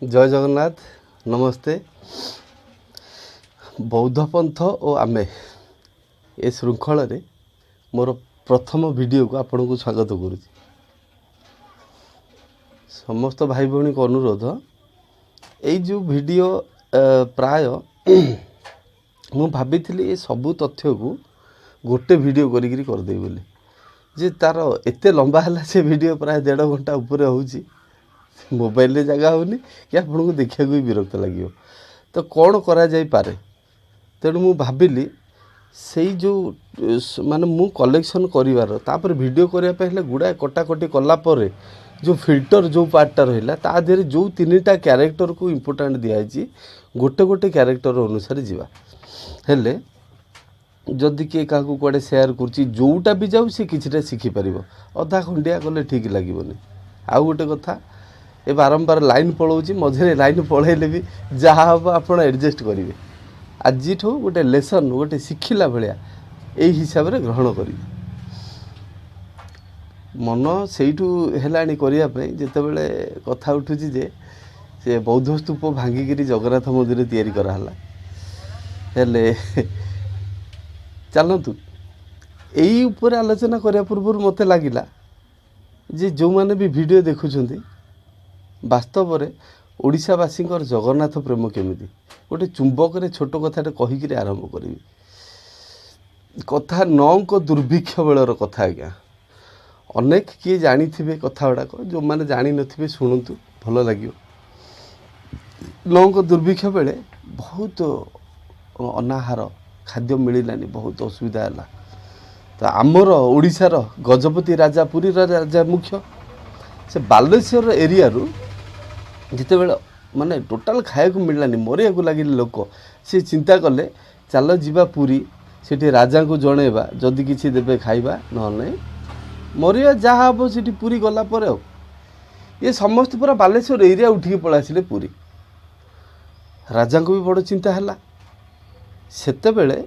ଜୟ ଜଗନ୍ନାଥ, ନମସ୍ତେ। ବୌଦ୍ଧ ପନ୍ଥ ଓ ଆମେ ଏ ଶୃଙ୍ଖଳରେ ମୋର ପ୍ରଥମ ଭିଡ଼ିଓକୁ ଆପଣଙ୍କୁ ସ୍ୱାଗତ କରୁଛି। ସମସ୍ତ ଭାଇ ଭଉଣୀଙ୍କ ଅନୁରୋଧ, ଏଇ ଯେଉଁ ଭିଡ଼ିଓ ପ୍ରାୟ ମୁଁ ଭାବିଥିଲି ଏ ସବୁ ତଥ୍ୟକୁ ଗୋଟେ ଭିଡ଼ିଓ କରିକିରି କରିଦେବି ବୋଲି, ଯେ ତା'ର ଏତେ ଲମ୍ବା ହେଲା ସେ ଭିଡ଼ିଓ ପ୍ରାୟ 1.5 ଘଣ୍ଟା ଉପରେ ହେଉଛି। ମୋବାଇଲରେ ଜାଗା ହେଉନି କି ଆପଣଙ୍କୁ ଦେଖିବାକୁ ବି ବିରକ୍ତ ଲାଗିବ। ତ କ'ଣ କରାଯାଇପାରେ? ତେଣୁ ମୁଁ ଭାବିଲି ସେଇ ଯେଉଁ ମାନେ ମୁଁ କଲେକ୍ସନ୍ କରିବାର, ତାପରେ ଭିଡ଼ିଓ କରିବା ପାଇଁ ହେଲେ ଗୁଡ଼ାଏ କଟାକଟି କଲା ପରେ ଯେଉଁ ଫିଲ୍ଟର ଯେଉଁ ପାର୍ଟଟା ରହିଲା, ତା ଦେହରେ ଯେଉଁ 3ଟା କ୍ୟାରେକ୍ଟରକୁ ଇମ୍ପୋର୍ଟାଣ୍ଟ ଦିଆହେଇଛି, ଗୋଟେ ଗୋଟେ କ୍ୟାରେକ୍ଟର ଅନୁସାରେ ଯିବା। ହେଲେ ଯଦି କିଏ କାହାକୁ କୁଆଡ଼େ ସେୟାର କରୁଛି, ଯେଉଁଟା ବି ଯାଉ ସେ କିଛିଟା ଶିଖିପାରିବ। ଅଧା ଖଣ୍ଡିଆ କଲେ ଠିକ୍ ଲାଗିବନି। ଆଉ ଗୋଟେ କଥା, ଏ ବାରମ୍ବାର ଲାଇନ୍ ପଳାଉଛି, ମଝିରେ ଲାଇନ୍ ପଳାଇଲେ ବି ଯାହା ହେବ ଆପଣ ଆଡ଼ଜଷ୍ଟ କରିବେ। ଆଜିଠୁ ଗୋଟେ ଲେସନ୍, ଗୋଟେ ଶିଖିଲା ଭଳିଆ ଏଇ ହିସାବରେ ଗ୍ରହଣ କରିବେ। ମନ ସେଇଠୁ ହେଲାଣି କରିବା ପାଇଁ, ଯେତେବେଳେ କଥା ଉଠୁଛି ଯେ ସେ ବୌଦ୍ଧ ସ୍ତୂପ ଭାଙ୍ଗିକିରି ଜଗନ୍ନାଥ ମନ୍ଦିର ତିଆରି କରାହେଲା। ହେଲେ ଚାଲନ୍ତୁ, ଏଇ ଉପରେ ଆଲୋଚନା କରିବା ପୂର୍ବରୁ ମୋତେ ଲାଗିଲା ଯେ ଯେଉଁମାନେ ବି ଭିଡ଼ିଓ ଦେଖୁଛନ୍ତି, ବାସ୍ତବରେ ଓଡ଼ିଶାବାସୀଙ୍କର ଜଗନ୍ନାଥ ପ୍ରେମ କେମିତି, ଗୋଟେ ଚୁମ୍ବକରେ ଛୋଟ କଥାଟେ କହିକିରି ଆରମ୍ଭ କରିବି। କଥା ନଅଙ୍କ ଦୁର୍ଭିକ୍ଷ ବେଳର କଥା ଆଜ୍ଞା। ଅନେକ କିଏ ଜାଣିଥିବେ କଥା ଗୁଡ଼ାକ, ଯେଉଁମାନେ ଜାଣିନଥିବେ ଶୁଣନ୍ତୁ, ଭଲ ଲାଗିବ। ନଅଙ୍କ ଦୁର୍ଭିକ୍ଷ ବେଳେ ବହୁତ ଅନାହାର, ଖାଦ୍ୟ ମିଳିଲାନି, ବହୁତ ଅସୁବିଧା ହେଲା। ତ ଆମର ଓଡ଼ିଶାର ଗଜପତି ରାଜା, ପୁରୀର ରାଜା ମୁଖ୍ୟ, ସେ ବାଲେଶ୍ୱର ଏରିଆରୁ ଯେତେବେଳେ ମାନେ ଟୋଟାଲ୍ ଖାଇବାକୁ ମିଳିଲାନି, ମରିବାକୁ ଲାଗିଲେ ଲୋକ, ସେ ଚିନ୍ତା କଲେ ଚାଲ ଯିବା ପୁରୀ, ସେଠି ରାଜାଙ୍କୁ ଜଣେଇବା, ଯଦି କିଛି ଦେବେ ଖାଇବା, ନହେଲେ ନାହିଁ ମରିବା, ଯାହା ହେବ ସେଠି ପୁରୀ ଗଲା ପରେ। ଆଉ ଇଏ ସମସ୍ତେ ପୁରା ବାଲେଶ୍ୱର ଏରିଆ ଉଠିକି ପଳେଇ ଆସିଲେ ପୁରୀ। ରାଜାଙ୍କୁ ବି ବଡ଼ ଚିନ୍ତା ହେଲା। ସେତେବେଳେ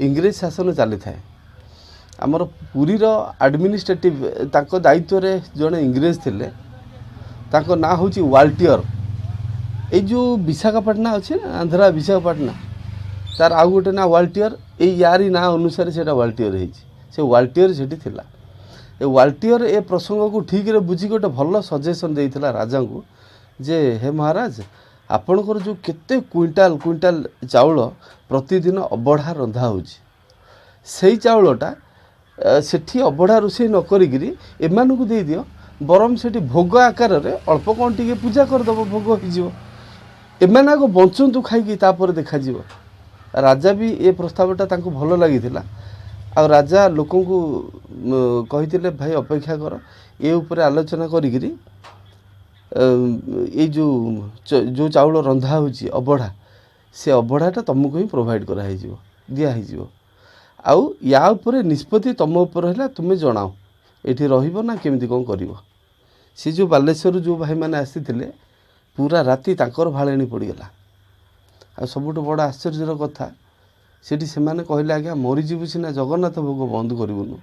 ଇଂରେଜ ଶାସନ ଚାଲିଥାଏ। ଆମର ପୁରୀର ଆଡ଼ମିନିଷ୍ଟ୍ରେଟିଭ୍ ତାଙ୍କ ଦାୟିତ୍ୱରେ ଜଣେ ଇଂରେଜ ଥିଲେ, ତାଙ୍କ ନାଁ ହେଉଛି ୱାଲ୍ଟିୟର। ଏଇ ଯେଉଁ ବିଶାଖାପାଟଣା ଅଛି ନା, ଆନ୍ଧ୍ରା ବିଶାଖାପାଟଣା, ତାର ଆଉ ଗୋଟେ ନାଁ ୱାଲ୍ଟିୟର। ଏଇ ୟାରି ନାଁ ଅନୁସାରେ ସେଇଟା ୱାଲ୍ଟିୟର ହେଇଛି। ସେ ୱାଲ୍ଟିୟର ସେଠି ଥିଲା। ଏ ୱାଲ୍ଟିୟର ଏ ପ୍ରସଙ୍ଗକୁ ଠିକ୍ରେ ବୁଝିକି ଗୋଟେ ଭଲ ସଜେସନ୍ ଦେଇଥିଲା ରାଜାଙ୍କୁ ଯେ ହେ ମହାରାଜ, ଆପଣଙ୍କର ଯେଉଁ କେତେ କୁଇଣ୍ଟାଲ କୁଇଣ୍ଟାଲ ଚାଉଳ ପ୍ରତିଦିନ ଅବଢ଼ା ରନ୍ଧା ହେଉଛି, ସେଇ ଚାଉଳଟା ସେଠି ଅବଢ଼ା ରୋଷେଇ ନ କରିକିରି ଏମାନଙ୍କୁ ଦେଇଦିଅ, ବରଂ ସେଠି ଭୋଗ ଆକାରରେ ଅଳ୍ପ କ'ଣ ଟିକେ ପୂଜା କରିଦେବ, ଭୋଗ ହେଇଯିବ। ଏମାନେ ଆଗ ବଞ୍ଚନ୍ତୁ ଖାଇକି, ତାପରେ ଦେଖାଯିବ। ରାଜା ବି ଏ ପ୍ରସ୍ତାବଟା ତାଙ୍କୁ ଭଲ ଲାଗିଥିଲା। ଆଉ ରାଜା ଲୋକଙ୍କୁ କହିଥିଲେ, ଭାଇ ଅପେକ୍ଷା କର, ଏ ଉପରେ ଆଲୋଚନା କରିକିରି ଏଇ ଯେଉଁ ଚାଉଳ ରନ୍ଧା ହେଉଛି ଅବଢ଼ା, ସେ ଅବଢ଼ାଟା ତୁମକୁ ହିଁ ପ୍ରୋଭାଇଡ଼ କରାହେଇଯିବ, ଦିଆହେଇଯିବ। ଆଉ ୟା ଉପରେ ନିଷ୍ପତ୍ତି ତୁମ ଉପରେ ରହିଲା, ତୁମେ ଜଣାଅ ଏଇଠି ରହିବ ନା କେମିତି କ'ଣ କରିବ। ସେ ଯେଉଁ ବାଲେଶ୍ୱରରୁ ଯେଉଁ ଭାଇମାନେ ଆସିଥିଲେ, ପୁରା ରାତି ତାଙ୍କର ଭାଳେଣି ପଡ଼ିଗଲା। ଆଉ ସବୁଠୁ ବଡ଼ ଆଶ୍ଚର୍ଯ୍ୟର କଥା, ସେଠି ସେମାନେ କହିଲେ, ଆଜ୍ଞା ମରିଯିବୁ ସିନା ଜଗନ୍ନାଥ ଭୋଗ ବନ୍ଦ କରିବୁନୁ।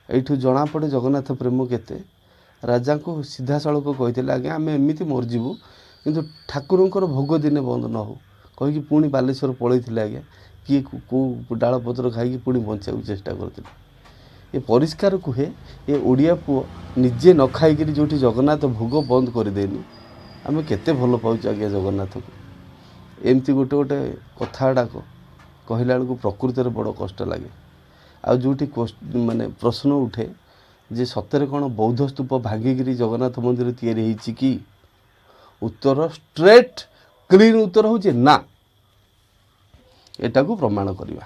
ଏଇଠୁ ଜଣାପଡ଼େ ଜଗନ୍ନାଥ ପ୍ରେମ କେତେ। ରାଜାଙ୍କୁ ସିଧାସଳଖ କହିଥିଲେ, ଆଜ୍ଞା ଆମେ ଏମିତି ମରିଯିବୁ କିନ୍ତୁ ଠାକୁରଙ୍କର ଭୋଗ ଦିନେ ବନ୍ଦ ନ ହଉ, କହିକି ପୁଣି ବାଲେଶ୍ୱର ପଳେଇଥିଲେ ଆଜ୍ଞା। କିଏ କେଉଁ ଡାଳ ପତ୍ର ଖାଇକି ପୁଣି ବଞ୍ଚିବାକୁ ଚେଷ୍ଟା କରିଥିଲେ। ଏ ପରିଷ୍କାର କୁହେ, ଏ ଓଡ଼ିଆ ପୁଅ ନିଜେ ନ ଖାଇକିରି ଯେଉଁଠି ଜଗନ୍ନାଥ ଭୋଗ ବନ୍ଦ କରିଦେନି, ଆମେ କେତେ ଭଲ ପାଉଛୁ ଆଜ୍ଞା ଜଗନ୍ନାଥକୁ। ଏମିତି ଗୋଟେ ଗୋଟେ କଥା ଗୁଡ଼ାକ କହିଲା ବେଳକୁ ପ୍ରକୃତରେ ବଡ଼ କଷ୍ଟ ଲାଗେ। ଆଉ ଯେଉଁଠି ମାନେ ପ୍ରଶ୍ନ ଉଠେ ଯେ ସତରେ କ'ଣ ବୌଦ୍ଧ ସ୍ତୂପ ଭାଙ୍ଗିକିରି ଜଗନ୍ନାଥ ମନ୍ଦିର ତିଆରି ହେଇଛି କି? ଉତ୍ତର ଷ୍ଟ୍ରେଟ୍ କ୍ଲିନ୍ ଉତ୍ତର ହେଉଛି ନା। ଏଟାକୁ ପ୍ରମାଣ କରିବା।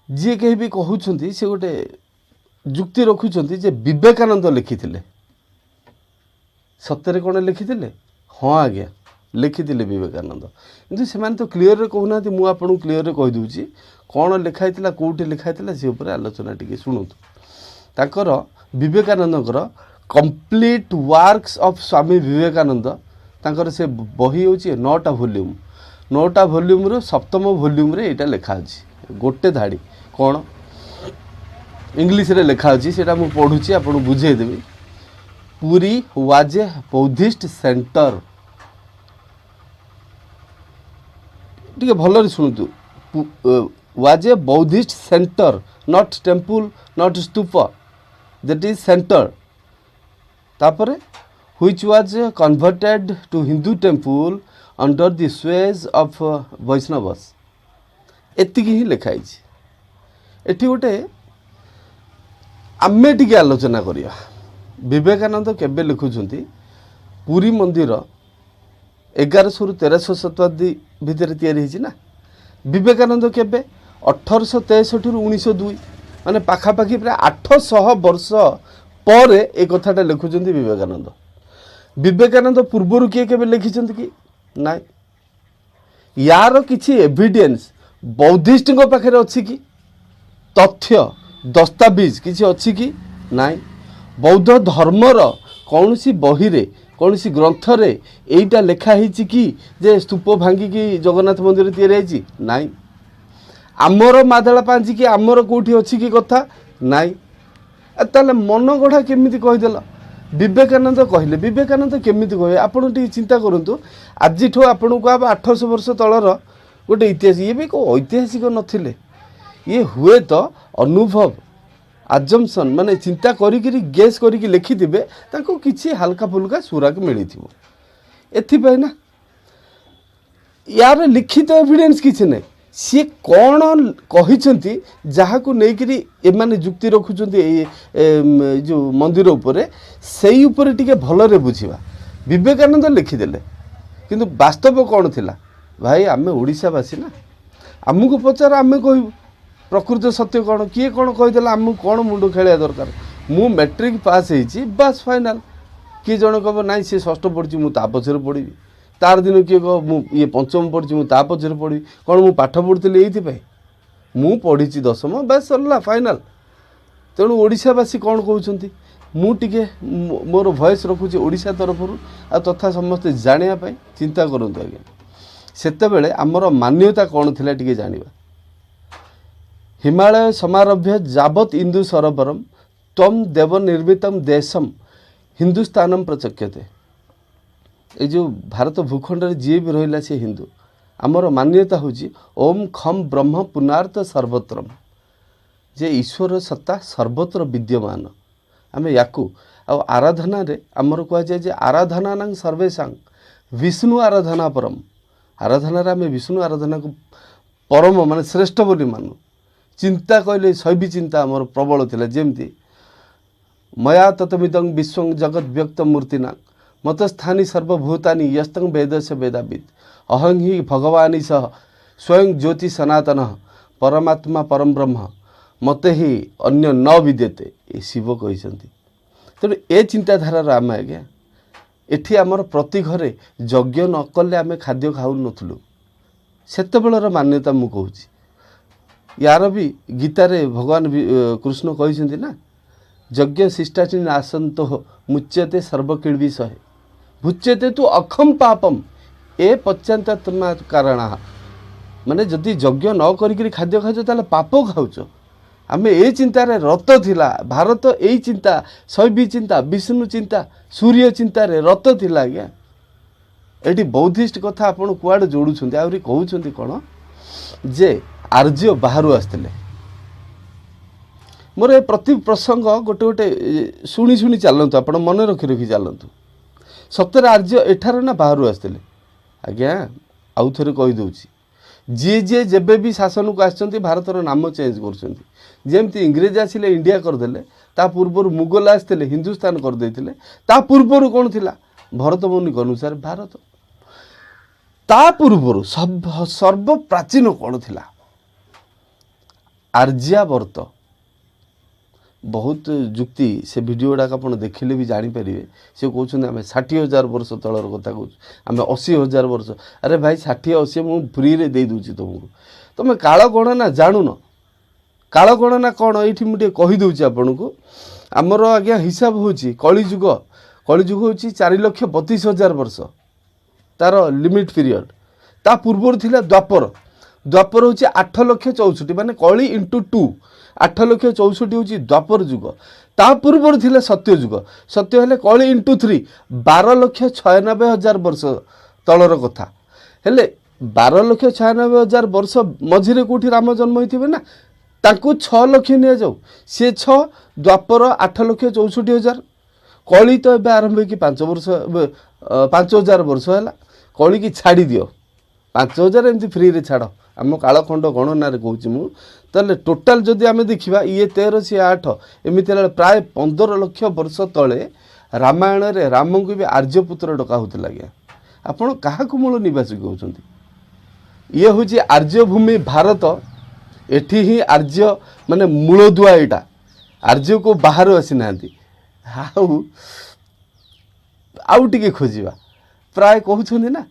ଯିଏ କେହି ବି କହୁଛନ୍ତି, ସେ ଗୋଟେ ଯୁକ୍ତି ରଖୁଛନ୍ତି ଯେ ବିବେକାନନ୍ଦ ଲେଖିଥିଲେ। ସତରେ କ'ଣ ଲେଖିଥିଲେ? ହଁ ଆଜ୍ଞା, ଲେଖିଥିଲେ ବିବେକାନନ୍ଦ। କିନ୍ତୁ ସେମାନେ ତ କ୍ଲିଅରରେ କହୁନାହାନ୍ତି, ମୁଁ ଆପଣଙ୍କୁ କ୍ଲିଅରରେ କହିଦେଉଛି କ'ଣ ଲେଖା ହେଇଥିଲା, କେଉଁଠି ଲେଖା ହେଇଥିଲା, ସେ ଉପରେ ଆଲୋଚନା ଟିକେ ଶୁଣନ୍ତୁ। ତାଙ୍କର ବିବେକାନନ୍ଦଙ୍କର complete works of Swami Vivekananda, ତାଙ୍କର ସେ ବହି ହେଉଛି 9ଟା ଭଲ୍ୟୁମ୍। 9ଟା ଭଲ୍ୟୁମ୍ରୁ 7ମ ଭଲ୍ୟୁମ୍ରେ ଏଇଟା ଲେଖା ଅଛି। ଗୋଟେ ଧାଡ଼ି କ'ଣ ଇଂଲିଶରେ ଲେଖା ଅଛି, ସେଇଟା ମୁଁ ପଢ଼ୁଛି, ଆପଣଙ୍କୁ ବୁଝେଇଦେବି। Puri was a Buddhist center। ଟିକେ ଭଲରେ ଶୁଣନ୍ତୁ, was a Buddhist center, not temple, not stupa, that is center। ତାପରେ which was converted to Hindu temple under the sway of Vaishnavas। ଏତିକି ହିଁ ଲେଖା ହେଇଛି। ଏଠି ଗୋଟେ ଆମେ ଟିକେ ଆଲୋଚନା କରିବା। ବିବେକାନନ୍ଦ କେବେ ଲେଖୁଛନ୍ତି? ପୁରୀ ମନ୍ଦିର 1100ରୁ 1300 ଶତାବ୍ଦୀ ଭିତରେ ତିଆରି ହେଇଛି ନା? ବିବେକାନନ୍ଦ କେବେ? 1863ରୁ 1902, ମାନେ ପାଖାପାଖି ପ୍ରାୟ 800 ବର୍ଷ ପରେ ଏ କଥାଟା ଲେଖୁଛନ୍ତି ବିବେକାନନ୍ଦ। ବିବେକାନନ୍ଦ ପୂର୍ବରୁ କିଏ କେବେ ଲେଖିଛନ୍ତି କି? ନାଇଁ। ୟାର କିଛି ଏଭିଡେନ୍ସ ବୌଦ୍ଧିଷ୍ଟଙ୍କ ପାଖରେ ଅଛି କି? ତଥ୍ୟ, ଦସ୍ତାବିଜ କିଛି ଅଛି କି? ନାଇଁ। ବୌଦ୍ଧ ଧର୍ମର କୌଣସି ବହିରେ, କୌଣସି ଗ୍ରନ୍ଥରେ ଏଇଟା ଲେଖା ହେଇଛି କି ଯେ ସ୍ତୂପ ଭାଙ୍ଗିକି ଜଗନ୍ନାଥ ମନ୍ଦିର ତିଆରି ହେଇଛି? ନାଇଁ। ଆମର ମାଦଳା ପାଞ୍ଜି କି ଆମର କେଉଁଠି ଅଛି କି କଥା? ନାଇଁ। ତାହେଲେ ମନ ଗଢ଼ା କେମିତି କହିଦେଲ? ବିବେକାନନ୍ଦ କହିଲେ, ବିବେକାନନ୍ଦ କେମିତି କହିବେ? ଆପଣ ଟିକେ ଚିନ୍ତା କରନ୍ତୁ। ଆଜିଠୁ ଆପଣଙ୍କୁ ଆଉ 800 ବର୍ଷ ତଳର ଗୋଟେ ଇତିହାସ। ଇଏ ବି କେଉଁ ଐତିହାସିକ ନଥିଲେ। ଇଏ ହୁଏତ ଅନୁଭବ, ଆଜମ୍ପସନ୍, ମାନେ ଚିନ୍ତା କରିକିରି, ଗେସ୍ କରିକି ଲେଖିଥିବେ। ତାଙ୍କୁ କିଛି ହାଲକା ଫୁଲକା ସୁରାକ ମିଳିଥିବ ଏଥିପାଇଁ ନା। ୟାର ଲିଖିତ ଏଭିଡେନ୍ସ କିଛି ନାହିଁ। ସିଏ କ'ଣ କହିଛନ୍ତି, ଯାହାକୁ ନେଇକରି ଏମାନେ ଯୁକ୍ତି ରଖୁଛନ୍ତି ଏଇ ଯେଉଁ ମନ୍ଦିର ଉପରେ, ସେଇ ଉପରେ ଟିକେ ଭଲରେ ବୁଝିବା। ବିବେକାନନ୍ଦ ଲେଖିଦେଲେ, କିନ୍ତୁ ବାସ୍ତବ କ'ଣ ଥିଲା? ଭାଇ, ଆମେ ଓଡ଼ିଶାବାସୀ ନା, ଆମକୁ ପଚାର, ଆମେ କହିବୁ ପ୍ରକୃତ ସତ୍ୟ କ'ଣ। କିଏ କ'ଣ କହିଦେଲା, ଆମକୁ କ'ଣ ମୁଣ୍ଡ ଖେଳିବା ଦରକାର? ମୁଁ ମେଟ୍ରିକ୍ ପାସ୍ ହେଇଛି, ବାସ୍, ଫାଇନାଲ୍। କିଏ ଜଣେ କହିବ, ନାଇଁ, ସିଏ ଷଷ୍ଠ ପଢ଼ିଛି, ମୁଁ ତା ପଛରେ ପଢ଼ିବି। ତାର ଦିନ କିଏ କହିବ, ମୁଁ ଇଏ ପଞ୍ଚମ ପଢ଼ିଛି, ମୁଁ ତା ପଛରେ ପଢ଼ିବି। କ'ଣ ମୁଁ ପାଠ ପଢ଼ୁଥିଲି ଏଇଥିପାଇଁ? ମୁଁ ପଢ଼ିଛି ଦଶମ, ବାସ୍, ସରିଲା, ଫାଇନାଲ୍। ତେଣୁ ଓଡ଼ିଶାବାସୀ କ'ଣ କହୁଛନ୍ତି, ମୁଁ ଟିକେ ମୋର ଭଏସ୍ ରଖୁଛି ଓଡ଼ିଶା ତରଫରୁ ଆଉ ତଥା ସମସ୍ତେ ଜାଣିବା ପାଇଁ। ଚିନ୍ତା କରନ୍ତୁ ଆଜ୍ଞା, ସେତେବେଳେ ଆମର ମାନ୍ୟତା କ'ଣ ଥିଲା ଟିକେ ଜାଣିବା। ହିମାଳୟ ସମାରଭ୍ୟ ଯାବତ୍ ଇନ୍ଦୁ ସରୋବରମ୍ ତ୍ୱମ୍ ଦେବ ନିର୍ମିତମ୍ ଦେଶମ୍ ହିନ୍ଦୁସ୍ତାନମ୍ ପ୍ରଚକ୍ଷତେ। ଏଇ ଯେଉଁ ଭାରତ ଭୂଖଣ୍ଡରେ ଯିଏ ବି ରହିଲା, ସେ ହିନ୍ଦୁ। ଆମର ମାନ୍ୟତା ହେଉଛି ଓମ୍ ଖମ୍ ବ୍ରହ୍ମ ପୁନାର୍ଥ ସର୍ବତ୍ରମ୍, ଯେ ଈଶ୍ୱର ସତ୍ତା ସର୍ବତ୍ର ବିଦ୍ୟମାନ। ଆମେ ୟାକୁ ଆଉ ଆରାଧନାରେ ଆମର କୁହାଯାଏ ଯେ ଆରାଧନାନାଂ ସର୍ବେଷାଂ ବିଷ୍ଣୁ ଆରାଧନା ପରମ। ଆରାଧନାରେ ଆମେ ବିଷ୍ଣୁ ଆରାଧନାକୁ ପରମ, ମାନେ ଶ୍ରେଷ୍ଠ ବୋଲି ମାନୁ। ଚିନ୍ତା କହିଲେ ଶୈବୀ ଚିନ୍ତା ଆମର ପ୍ରବଳ ଥିଲା। ଯେମିତି ମୟା ତତମିଦଂ ବିଶ୍ୱଂ ଜଗତ୍ ବ୍ୟକ୍ତ ମୂର୍ତ୍ତିନା ମତସ୍ଥାନି ସର୍ବଭୂତାନି ୟସ୍ତଂ ବେଦସ୍ୟ ବେଦାବିଦ୍ ଅହଂ ହି ଭଗବାନ ସହ ସ୍ୱୟଂ ଜ୍ୟୋତି ସନାତନ ପରମାତ୍ମା ପରମ ବ୍ରହ୍ମ ମତେ ହିଁ ଅନ୍ୟ ନ ବିଦ୍ୟତେ। ଏ ଶିବ କହିଛନ୍ତି। ତେଣୁ ଏ ଚିନ୍ତାଧାରାର ଆମେ ଆଜ୍ଞା, ଏଠି ଆମର ପ୍ରତି ଘରେ ଯଜ୍ଞ ନ କଲେ ଆମେ ଖାଦ୍ୟ ଖାଉନଥିଲୁ। ସେତେବେଳର ମାନ୍ୟତା ମୁଁ କହୁଛି। ୟାର ବି ଗୀତାରେ ଭଗବାନ କୃଷ୍ଣ କହିଛନ୍ତି ନା, ଯଜ୍ଞ ଶିଷ୍ଟାଚି ନାସନ୍ତ ମୁଚ୍ୟତେ ସର୍ବକିଳ୍ବି ଶହେ ଭୁଚ୍ୟତେ ତୁ ଅଖମ ପାପମ ଏ ପଚାନ୍ତତ୍ମା କାରଣ। ମାନେ ଯଦି ଯଜ୍ଞ ନ କରିକିରି ଖାଦ୍ୟ ଖାଉଛ, ତାହେଲେ ପାପ ଖାଉଛ। ଆମେ ଏ ଚିନ୍ତାରେ ରତ ଥିଲା ଭାରତ। ଏଇ ଚିନ୍ତା, ଶୈବୀ ଚିନ୍ତା, ବିଷ୍ଣୁ ଚିନ୍ତା, ସୂର୍ଯ୍ୟ ଚିନ୍ତାରେ ରତ ଥିଲା ଆଜ୍ଞା। ଏଠି ବୌଦ୍ଧିଷ୍ଟ କଥା ଆପଣ କୁଆଡ଼େ ଯୋଡ଼ୁଛନ୍ତି? ଆହୁରି କହୁଛନ୍ତି କ'ଣ ଯେ ଆର୍ଯ୍ୟ ବାହାରୁ ଆସିଥିଲେ। ମୋର ଏ ପ୍ରତି ପ୍ରସଙ୍ଗ ଗୋଟେ ଗୋଟେ ଶୁଣି ଶୁଣି ଚାଲନ୍ତୁ ଆପଣ, ମନେ ରଖି ରଖି ଚାଲନ୍ତୁ। ସତରେ ଆର୍ଯ୍ୟ ଏଠାରେ ନା ବାହାରୁ ଆସିଥିଲେ? ଆଜ୍ଞା, ଆଉ ଥରେ କହିଦେଉଛି, ଯିଏ ଯିଏ ଯେବେ ବି ଶାସନକୁ ଆସିଛନ୍ତି, ଭାରତର ନାମ ଚେଞ୍ଜ କରୁଛନ୍ତି। ଯେମିତି ଇଂରେଜ ଆସିଲେ, ଇଣ୍ଡିଆ କରିଦେଲେ। ତା ପୂର୍ବରୁ ମୁଗଲ ଆସିଥିଲେ, ହିନ୍ଦୁସ୍ତାନ କରିଦେଇଥିଲେ। ତା ପୂର୍ବରୁ କ'ଣ ଥିଲା? ଭରତମୁନିଙ୍କ ଅନୁସାରେ ଭାରତ। ତା ପୂର୍ବରୁ ସର୍ବପ୍ରାଚୀନ କ'ଣ ଥିଲା? ଆର୍ଯ୍ୟାବର୍ତ୍ତ। ବହୁତ ଯୁକ୍ତି, ସେ ଭିଡ଼ିଓ ଗୁଡ଼ାକ ଆପଣ ଦେଖିଲେ ବି ଜାଣିପାରିବେ। ସେ କହୁଛନ୍ତି, ଆମେ 60,000 ବର୍ଷ ତଳର କଥା କହୁଛୁ, ଆମେ 80,000 ବର୍ଷ। ଆରେ ଭାଇ, 60 80 ମୁଁ ଫ୍ରିରେ ଦେଇଦେଉଛି ତୁମକୁ। ତୁମେ କାଳ ଗଣନା ଜାଣୁନ। କାଳ ଗଣନା କ'ଣ, ଏଇଠି ମୁଁ ଟିକେ କହିଦେଉଛି ଆପଣଙ୍କୁ। ଆମର ଆଜ୍ଞା ହିସାବ ହେଉଛି କଳିଯୁଗ। କଳିଯୁଗ ହେଉଛି 4,32,000 ବର୍ଷ ତାର ଲିମିଟ୍ ପିରିୟଡ଼। ତା ପୂର୍ବରୁ ଥିଲା ଦ୍ୱାପର। ଦ୍ୱାପର ହେଉଛି 8 ଲକ୍ଷ 64, ମାନେ କଳି ଇଣ୍ଟୁ ଟୁ। 8 ଲକ୍ଷ 64 ହେଉଛି ଦ୍ୱାପର ଯୁଗ। ତା ପୂର୍ବରୁ ଥିଲା ସତ୍ୟ ଯୁଗ। ସତ୍ୟ ହେଲେ କଳି ଇଣ୍ଟୁ ଥ୍ରୀ, 12,96,000 ବର୍ଷ ତଳର କଥା। ହେଲେ 12,96,000 ବର୍ଷ ମଝିରେ କେଉଁଠି ରାମ ଜନ୍ମ ହୋଇଥିବେ ନା? ତାଙ୍କୁ 6 ଲକ୍ଷ ନିଆଯାଉ। ସିଏ ଛଅ, ଦ୍ୱାପର 8,64,000, କଳି ତ ଏବେ ଆରମ୍ଭ ହେଇକି 5 ବର୍ଷ, 5000 ବର୍ଷ ହେଲା। କଳିକି ଛାଡ଼ି ଦିଅ, 5000 ଏମିତି ଫ୍ରିରେ ଛାଡ଼, ଆମ କାଳଖଣ୍ଡ ଗଣନାରେ କହୁଛି ମୁଁ। ତାହେଲେ ଟୋଟାଲ ଯଦି ଆମେ ଦେଖିବା, ଇଏ 13, ସିଏ 8, ଏମିତି ହେଲା ପ୍ରାୟ 15 ଲକ୍ଷ ବର୍ଷ ତଳେ ରାମାୟଣରେ ରାମଙ୍କୁ ବି ଆର୍ଯ୍ୟପୁତ୍ର ଡକା ହେଉଥିଲା। ଆଜ୍ଞା, ଆପଣ କାହାକୁ ମୂଳ ନିବାସୀ କହୁଛନ୍ତି? ଇଏ ହେଉଛି ଆର୍ଯ୍ୟଭୂମି ଭାରତ। ଏଠି ହିଁ ଆର୍ଯ୍ୟ ମାନେ ମୂଳଦୁଆ ଏଇଟା। ଆର୍ଯ୍ୟକୁ ବାହାରୁ ଆସିନାହାନ୍ତି। ଆଉ ଟିକେ ଖୋଜିବା। ପ୍ରାୟ କହୁଛନ୍ତି ନା,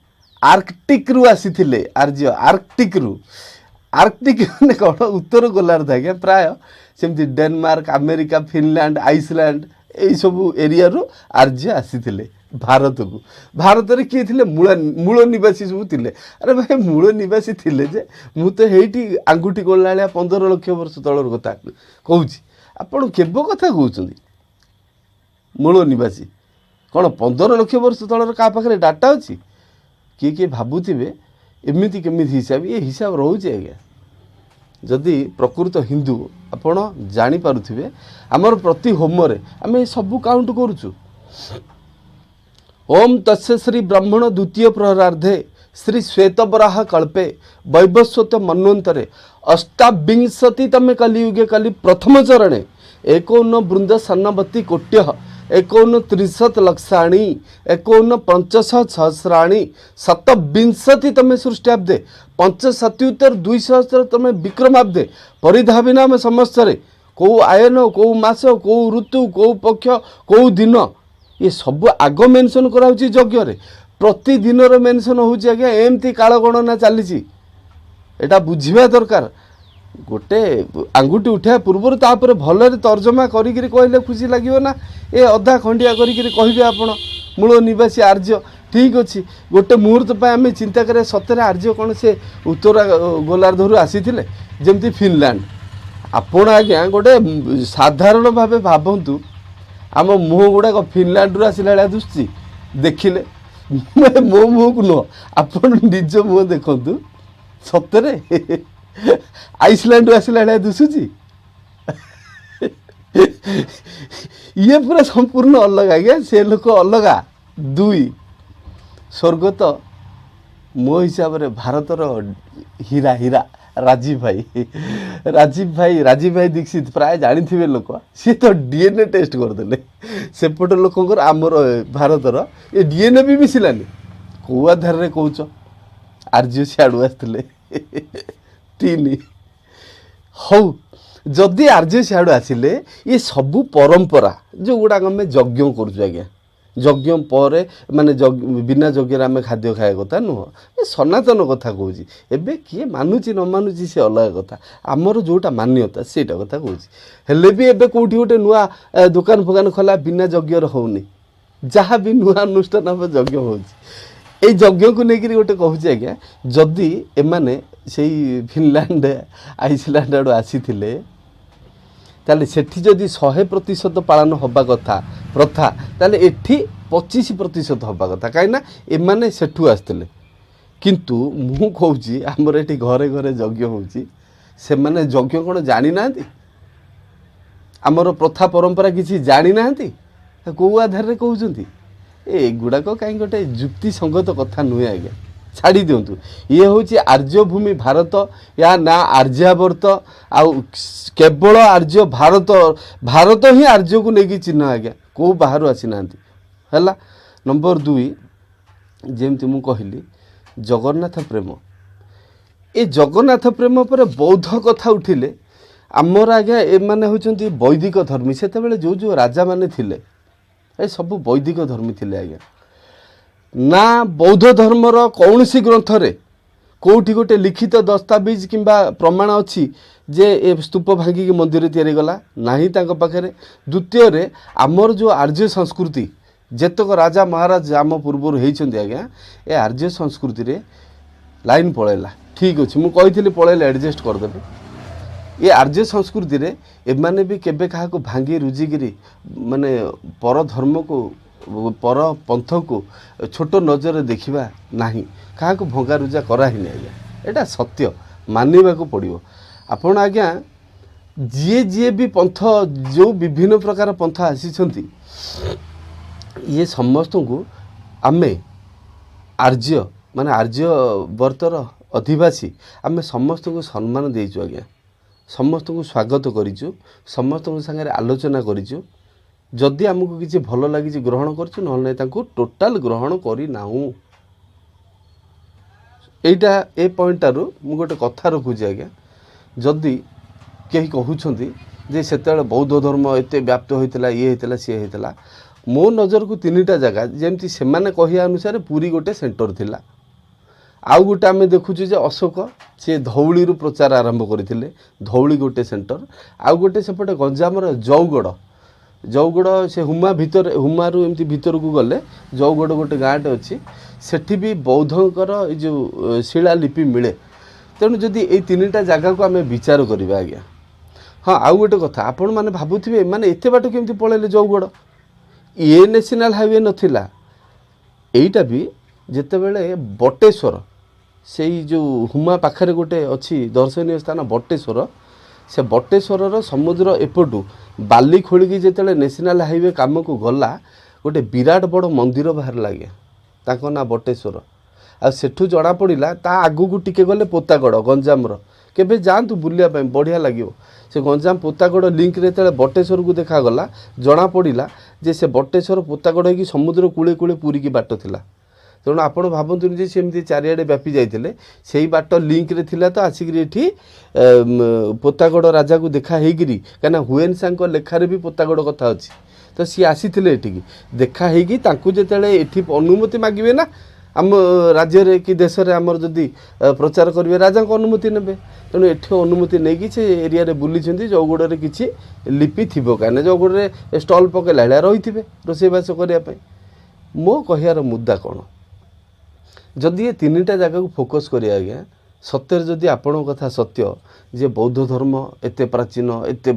ଆର୍କଟିକ୍ରୁ ଆସିଥିଲେ ଆର୍ଯ୍ୟ, ଆର୍କଟିକ୍ରୁ। ଆର୍କଟିକ୍ ମାନେ କ'ଣ? ଉତ୍ତର ଗୋଲାର୍ଦ୍ଧ ଆଜ୍ଞା। ପ୍ରାୟ ସେମିତି ଡେନମାର୍କ, ଆମେରିକା, ଫିନଲାଣ୍ଡ, ଆଇସଲ୍ୟାଣ୍ଡ, ଏଇସବୁ ଏରିଆରୁ ଆର୍ଯ୍ୟ ଆସିଥିଲେ ଭାରତକୁ। ଭାରତରେ କିଏ ଥିଲେ? ମୂଳ ନିବାସୀ ସବୁ ଥିଲେ। ଆରେ ଭାଇ, ମୂଳ ନିବାସୀ ଥିଲେ ଯେ ମୁଁ ତ ହେଇଠି ଆଙ୍ଗୁଠି ଗଣିଲା ଭଳିଆ 15 ଲକ୍ଷ ବର୍ଷ ତଳର କଥା କହୁଛି। ଆପଣ କେବେ କଥା କହୁଛନ୍ତି ମୂଳ ନିବାସୀ? କ'ଣ 15 ଲକ୍ଷ ବର୍ଷ ତଳର କାହା ପାଖରେ ଡାଟା ଅଛି? କିଏ କିଏ ଭାବୁଥିବେ ଏମିତି କେମିତି ହିସାବ? ଇଏ ହିସାବ ରହୁଛି ଆଜ୍ଞା। ଯଦି ପ୍ରକୃତ ହିନ୍ଦୁ, ଆପଣ ଜାଣିପାରୁଥିବେ, ଆମର ପ୍ରତି ହୋମରେ ଆମେ ସବୁ କାଉଣ୍ଟ କରୁଛୁ। ଓମ୍ ତସ୍ୟ ଶ୍ରୀ ବ୍ରାହ୍ମଣ ଦ୍ୱିତୀୟ ପ୍ରହରାର୍ଧେ ଶ୍ରୀ ଶ୍ଵେତବରାହ କଳ୍ପେ ବୈବସ୍ୱତ ମନ୍ୱନ୍ତରେ ଅଷ୍ଟାବିଂଶତି ତମେ କଲିୟୁଗେ କଲି ପ୍ରଥମ ଚରଣେ ଏକୋନ ବୃନ୍ଦ ସନ୍ନବତୀ କୋଟ୍ୟ ଏକୋନ ତ୍ରିଶତ ଲକ୍ଷାଣି ଏକୋନ ପଞ୍ଚଶହ ସହସ୍ରାଣୀ ଶତବିଂଶତି ତମେ ସୃଷ୍ଟ୍ୟାବ୍ଦେ ପଞ୍ଚଶତ୍ୟୁତ୍ତର 2 ସହସ୍ର ତମେ ବିକ୍ରମାବ୍ଦେ ପରିଧାବିନାମ ସମସ୍ତରେ। କେଉଁ ଆୟନ, କେଉଁ ମାସ, କେଉଁ ଋତୁ, କେଉଁ ପକ୍ଷ, କେଉଁ ଦିନ, ଏ ସବୁ ଆଗ ମେନସନ୍ କରାହେଉଛି ଯଜ୍ଞରେ। ପ୍ରତିଦିନର ମେନସନ୍ ହେଉଛି ଆଜ୍ଞା। ଏମିତି କାଳ ଗଣନା ଚାଲିଛି। ଏଇଟା ବୁଝିବା ଦରକାର। ଗୋଟେ ଆଙ୍ଗୁଠି ଉଠାଇବା ପୂର୍ବରୁ ତାପରେ ଭଲରେ ତର୍ଜମା କରିକିରି କହିଲେ ଖୁସି ଲାଗିବ ନା? ଏ ଅଧା ଖଣ୍ଡିଆ କରିକିରି କହିବେ ଆପଣ ମୂଳ ନିବାସୀ ଆର୍ଯ୍ୟ। ଠିକ୍ ଅଛି, ଗୋଟେ ମୁହୂର୍ତ୍ତ ପାଇଁ ଆମେ ଚିନ୍ତା କରିବା, ସତରେ ଆର୍ଯ୍ୟ କ'ଣ ସେ ଉତ୍ତର ଗୋଲାର୍ଦ୍ଧରୁ ଆସିଥିଲେ, ଯେମିତି ଫିନଲାଣ୍ଡ? ଆପଣ ଆଜ୍ଞା ଗୋଟେ ସାଧାରଣ ଭାବେ ଭାବନ୍ତୁ, ଆମ ମୁହଁ ଗୁଡ଼ାକ ଫିନଲାଣ୍ଡରୁ ଆସିଲା ଭଳିଆ ଦିଶୁଛି ଦେଖିଲେ? ମୋ ମୁହଁକୁ ନୁହଁ, ଆପଣ ନିଜ ମୁହଁ ଦେଖନ୍ତୁ। ସତରେ ଆଇସଲ୍ୟାଣ୍ଡରୁ ଆସିଲା ଭଳିଆ ଦିଶୁଛି? ଇଏ ପୁରା ସମ୍ପୂର୍ଣ୍ଣ ଅଲଗା ଆଜ୍ଞା, ସେ ଲୋକ ଅଲଗା। ଦୁଇ, ସ୍ୱର୍ଗତ ମୋ ହିସାବରେ ଭାରତର ହୀରା, ହୀରା ରାଜୀବ ଭାଇ, ରାଜୀବ ଭାଇ, ରାଜୀବ ଭାଇ ଦୀକ୍ଷିତ, ପ୍ରାୟ ଜାଣିଥିବେ ଲୋକ। ସିଏ ତ ଡିଏନ୍ଏ ଟେଷ୍ଟ କରିଦେଲେ ସେପଟ ଲୋକଙ୍କର, ଆମର ଭାରତର ଏ ଡିଏନ୍ଏ ବି ମିଶିଲାନି। କେଉଁ ଆଧାରରେ କହୁଛ ଆର୍ଯ୍ୟ ସିଆଡ଼ୁ ଆସିଥିଲେ? ତିନି, ହଉ, ଯଦି ଆର୍ଯ୍ୟ ସିଆଡ଼ୁ ଆସିଲେ, ଏ ସବୁ ପରମ୍ପରା ଯେଉଁଗୁଡ଼ାକ ଆମେ ଯଜ୍ଞ କରୁଛୁ ଆଜ୍ଞା, ଯଜ୍ଞ ପରେ ମାନେ ବିନା ଯଜ୍ଞରେ ଆମେ ଖାଦ୍ୟ ଖାଇବା କଥା ନୁହଁ। ଏ ସନାତନ କଥା କହୁଛି। ଏବେ କିଏ ମାନୁଛି ନ ମାନୁଛି ସେ ଅଲଗା କଥା। ଆମର ଯେଉଁଟା ମାନ୍ୟତା ସେଇଟା କଥା କହୁଛି। ହେଲେ ବି ଏବେ କେଉଁଠି ଗୋଟେ ନୂଆ ଦୋକାନ ଫୋକାନ ଖୋଲା ବିନା ଯଜ୍ଞରେ ହେଉନି। ଯାହା ବି ନୂଆ ଅନୁଷ୍ଠାନ ହେବ, ଯଜ୍ଞ ହେଉଛି। ଏଇ ଯଜ୍ଞକୁ ନେଇକରି ଗୋଟେ କହୁଛି ଆଜ୍ଞା, ଯଦି ଏମାନେ ସେଇ ଫିନଲାଣ୍ଡ, ଆଇସଲ୍ୟାଣ୍ଡ ଆଡ଼ୁ ଆସିଥିଲେ, ତାହେଲେ ସେଠି ଯଦି 100% ପାଳନ ହେବା କଥା ପ୍ରଥା, ତାହେଲେ ଏଠି 25% ହେବା କଥା, କାହିଁକିନା ଏମାନେ ସେଠୁ ଆସିଥିଲେ। କିନ୍ତୁ ମୁଁ କହୁଛି, ଆମର ଏଠି ଘରେ ଘରେ ଯଜ୍ଞ ହେଉଛି। ସେମାନେ ଯଜ୍ଞ କ'ଣ ଜାଣିନାହାନ୍ତି? ଆମର ପ୍ରଥା ପରମ୍ପରା କିଛି ଜାଣିନାହାନ୍ତି? କେଉଁ ଆଧାରରେ କହୁଛନ୍ତି? ଏଗୁଡ଼ାକ କାହିଁ ଗୋଟେ ଯୁକ୍ତିସଙ୍ଗତ କଥା ନୁହେଁ ଆଜ୍ଞା, ଛାଡ଼ି ଦିଅନ୍ତୁ। ଇଏ ହେଉଛି ଆର୍ଯ୍ୟଭୂମି ଭାରତ। ୟା ନାଁ ଆର୍ଯ୍ୟାବର୍ତ୍ତ। ଆଉ କେବଳ ଆର୍ଯ୍ୟ ଭାରତ, ଭାରତ ହିଁ ଆର୍ଯ୍ୟକୁ ନେଇକି ଚିହ୍ନ ଆଜ୍ଞା, କେଉଁ ବାହାରୁ ଆସିନାହାନ୍ତି। ହେଲା ନମ୍ବର ଦୁଇ, ଯେମିତି ମୁଁ କହିଲି ଜଗନ୍ନାଥ ପ୍ରେମ। ଏ ଜଗନ୍ନାଥ ପ୍ରେମ ପରେ ବୌଦ୍ଧ କଥା ଉଠିଲେ ଆମର ଆଜ୍ଞା, ଏମାନେ ହେଉଛନ୍ତି ବୈଦିକ ଧର୍ମୀ। ସେତେବେଳେ ଯେଉଁ ଯେଉଁ ରାଜାମାନେ ଥିଲେ, ଏ ସବୁ ବୈଦିକ ଧର୍ମୀ ଥିଲେ ଆଜ୍ଞା। ନା ବୌଦ୍ଧ ଧର୍ମର କୌଣସି ଗ୍ରନ୍ଥରେ କେଉଁଠି ଗୋଟେ ଲିଖିତ ଦସ୍ତାବିଜ କିମ୍ବା ପ୍ରମାଣ ଅଛି ଯେ ଏ ସ୍ତୂପ ଭାଙ୍ଗିକି ମନ୍ଦିର ତିଆରି କଲା? ନାହିଁ ତାଙ୍କ ପାଖରେ। ଦ୍ୱିତୀୟରେ, ଆମର ଯେଉଁ ଆର୍ଯ୍ୟ ସଂସ୍କୃତି, ଯେତେକ ରାଜା ମହାରାଜ ଆମ ପୂର୍ବରୁ ହେଇଛନ୍ତି ଆଜ୍ଞା, ଏ ଆର୍ଯ୍ୟ ସଂସ୍କୃତିରେ ଲାଇନ୍ ପଳେଇଲା, ଠିକ୍ ଅଛି, ମୁଁ କହିଥିଲି ପଳେଇଲେ ଆଡ଼ଜଷ୍ଟ କରିଦେବେ। ଏ ଆର୍ଯ୍ୟ ସଂସ୍କୃତିରେ ଏମାନେ ବି କେବେ କାହାକୁ ଭାଙ୍ଗି ରୁଜିକିରି ମାନେ ପର ଧର୍ମକୁ, ପର ପନ୍ଥକୁ ଛୋଟ ନଜରରେ ଦେଖିବା ନାହିଁ, କାହାକୁ ଭଙ୍ଗାରୁଜା କରାହେଇନି ଆଜ୍ଞା। ଏଇଟା ସତ୍ୟ, ମାନିବାକୁ ପଡ଼ିବ। ଆପଣ ଆଜ୍ଞା ଯିଏ ଯିଏ ବି ପନ୍ଥ, ଯେଉଁ ବିଭିନ୍ନ ପ୍ରକାର ପନ୍ଥ ଆସିଛନ୍ତି, ଇଏ ସମସ୍ତଙ୍କୁ ଆମେ ଆର୍ଯ୍ୟ ମାନେ ଆର୍ଯ୍ୟ ବର୍ତ୍ତର ଅଧିବାସୀ, ଆମେ ସମସ୍ତଙ୍କୁ ସମ୍ମାନ ଦେଇଛୁ ଆଜ୍ଞା, ସମସ୍ତଙ୍କୁ ସ୍ୱାଗତ କରିଛୁ, ସମସ୍ତଙ୍କ ସାଙ୍ଗରେ ଆଲୋଚନା କରିଛୁ। ଯଦି ଆମକୁ କିଛି ଭଲ ଲାଗିଛି ଗ୍ରହଣ କରିଛୁ, ନହେଲେ ନାହିଁ ତାଙ୍କୁ ଟୋଟାଲ ଗ୍ରହଣ କରିନାହୁଁ। ଏଇଟା ଏ ପଏଣ୍ଟଟାରୁ ମୁଁ ଗୋଟେ କଥା ରଖୁଛି ଆଜ୍ଞା। ଯଦି କେହି କହୁଛନ୍ତି ଯେ ସେତେବେଳେ ବୌଦ୍ଧ ଧର୍ମ ଏତେ ବ୍ୟାପ୍ତ ହୋଇଥିଲା, ଇଏ ହେଇଥିଲା, ସିଏ ହେଇଥିଲା, ମୋ ନଜରକୁ ତିନିଟା ଜାଗା, ଯେମିତି ସେମାନେ କହିବା ଅନୁସାରେ ପୁରୀ ଗୋଟେ ସେଣ୍ଟର ଥିଲା। ଆଉ ଗୋଟେ ଆମେ ଦେଖୁଛୁ ଯେ ଅଶୋକ ସେ ଧଉଳିରୁ ପ୍ରଚାର ଆରମ୍ଭ କରିଥିଲେ, ଧଉଳି ଗୋଟେ ସେଣ୍ଟର। ଆଉ ଗୋଟେ ସେପଟେ ଗଞ୍ଜାମର ଜଉଗଡ଼, ଜଉଗଡ଼ ସେ ହୁମା ଭିତରେ, ହୁମାରୁ ଏମିତି ଭିତରକୁ ଗଲେ ଜଉଗଡ଼ ଗୋଟେ ଗାଁଟେ ଅଛି, ସେଠି ବି ବୌଦ୍ଧଙ୍କର ଏଇ ଯେଉଁ ଶିଳାଲିପି ମିଳେ। ତେଣୁ ଯଦି ଏଇ ତିନିଟା ଜାଗାକୁ ଆମେ ବିଚାର କରିବା ଆଜ୍ଞା। ହଁ, ଆଉ ଗୋଟେ କଥା, ଆପଣମାନେ ଭାବୁଥିବେ ଏମାନେ ଏତେ ବାଟ କେମିତି ପଳେଇଲେ ଜଉଗଡ଼, ଇଏ ନ୍ୟାସନାଲ୍ ହାଇୱେ ନଥିଲା। ଏଇଟା ବି ଯେତେବେଳେ ବଟେଶ୍ୱର, ସେଇ ଯେଉଁ ହୁମା ପାଖରେ ଗୋଟେ ଅଛି ଦର୍ଶନୀୟ ସ୍ଥାନ ବଟେଶ୍ୱର, ସେ ବଟେଶ୍ୱରର ସମୁଦ୍ର ଏପଟୁ ବାଲି ଖୋଳିକି ଯେତେବେଳେ ନ୍ୟାସନାଲ୍ ହାଇୱେ କାମକୁ ଗଲା, ଗୋଟେ ବିରାଟ ବଡ଼ ମନ୍ଦିର ବାହାରିଲା ଆଜ୍ଞା, ତାଙ୍କ ନାଁ ବଟେଶ୍ୱର। ଆଉ ସେଠୁ ଜଣାପଡ଼ିଲା ତା ଆଗକୁ ଟିକେ ଗଲେ ପୋତାଗଡ଼, ଗଞ୍ଜାମର, କେବେ ଯାଆନ୍ତୁ ବୁଲିବା ପାଇଁ, ବଢ଼ିଆ ଲାଗିବ। ସେ ଗଞ୍ଜାମ ପୋତାଗଡ଼ ଲିଙ୍କରେ ଯେତେବେଳେ ବଟେଶ୍ୱରକୁ ଦେଖାଗଲା, ଜଣାପଡ଼ିଲା ଯେ ସେ ବଟେଶ୍ୱର ପୋତାଗଡ଼ ହେଇକି ସମୁଦ୍ର କୂଳେ କୂଳେ ପୁରୀକି ବାଟ ଥିଲା। ତେଣୁ ଆପଣ ଭାବନ୍ତୁନି ଯେ ସେମିତି ଚାରିଆଡ଼େ ବ୍ୟାପି ଯାଇଥିଲେ, ସେଇ ବାଟ ଲିଙ୍କରେ ଥିଲା ତ ଆସିକିରି ଏଠି ପୋତାଗଡ଼ ରାଜାକୁ ଦେଖା ହେଇକିରି, କାହିଁକିନା ହୁଏନସାଙ୍କ ଲେଖାରେ ବି ପୋତାଗଡ଼ କଥା ଅଛି, ତ ସିଏ ଆସିଥିଲେ ଏଠିକି ଦେଖା ହେଇକି। ତାଙ୍କୁ ଯେତେବେଳେ ଏଠି ଅନୁମତି ମାଗିବେ ନା, ଆମ ରାଜ୍ୟରେ କି ଦେଶରେ ଆମର ଯଦି ପ୍ରଚାର କରିବେ, ରାଜାଙ୍କ ଅନୁମତି ନେବେ। ତେଣୁ ଏଠି ଅନୁମତି ନେଇକି ସେ ଏରିଆରେ ବୁଲିଛନ୍ତି। ଜଉଗଡ଼ରେ କିଛି ଲିପି ଥିବ, କାହିଁକିନା ଜଉଗଡ଼ରେ ଷ୍ଟଲ୍ ପକାଇଲା ଭଳିଆ ରହିଥିବେ ରୋଷେଇବାସ କରିବା ପାଇଁ। ମୋ କହିବାର ମୁଦ୍ଦା କ'ଣ, ଯଦି ଏ ତିନିଟା ଜାଗାକୁ ଫୋକସ୍ କରିବା ଆଜ୍ଞା, ସତରେ ଯଦି ଆପଣଙ୍କ କଥା ସତ୍ୟ ଯେ ବୌଦ୍ଧ ଧର୍ମ ଏତେ ପ୍ରାଚୀନ, ଏତେ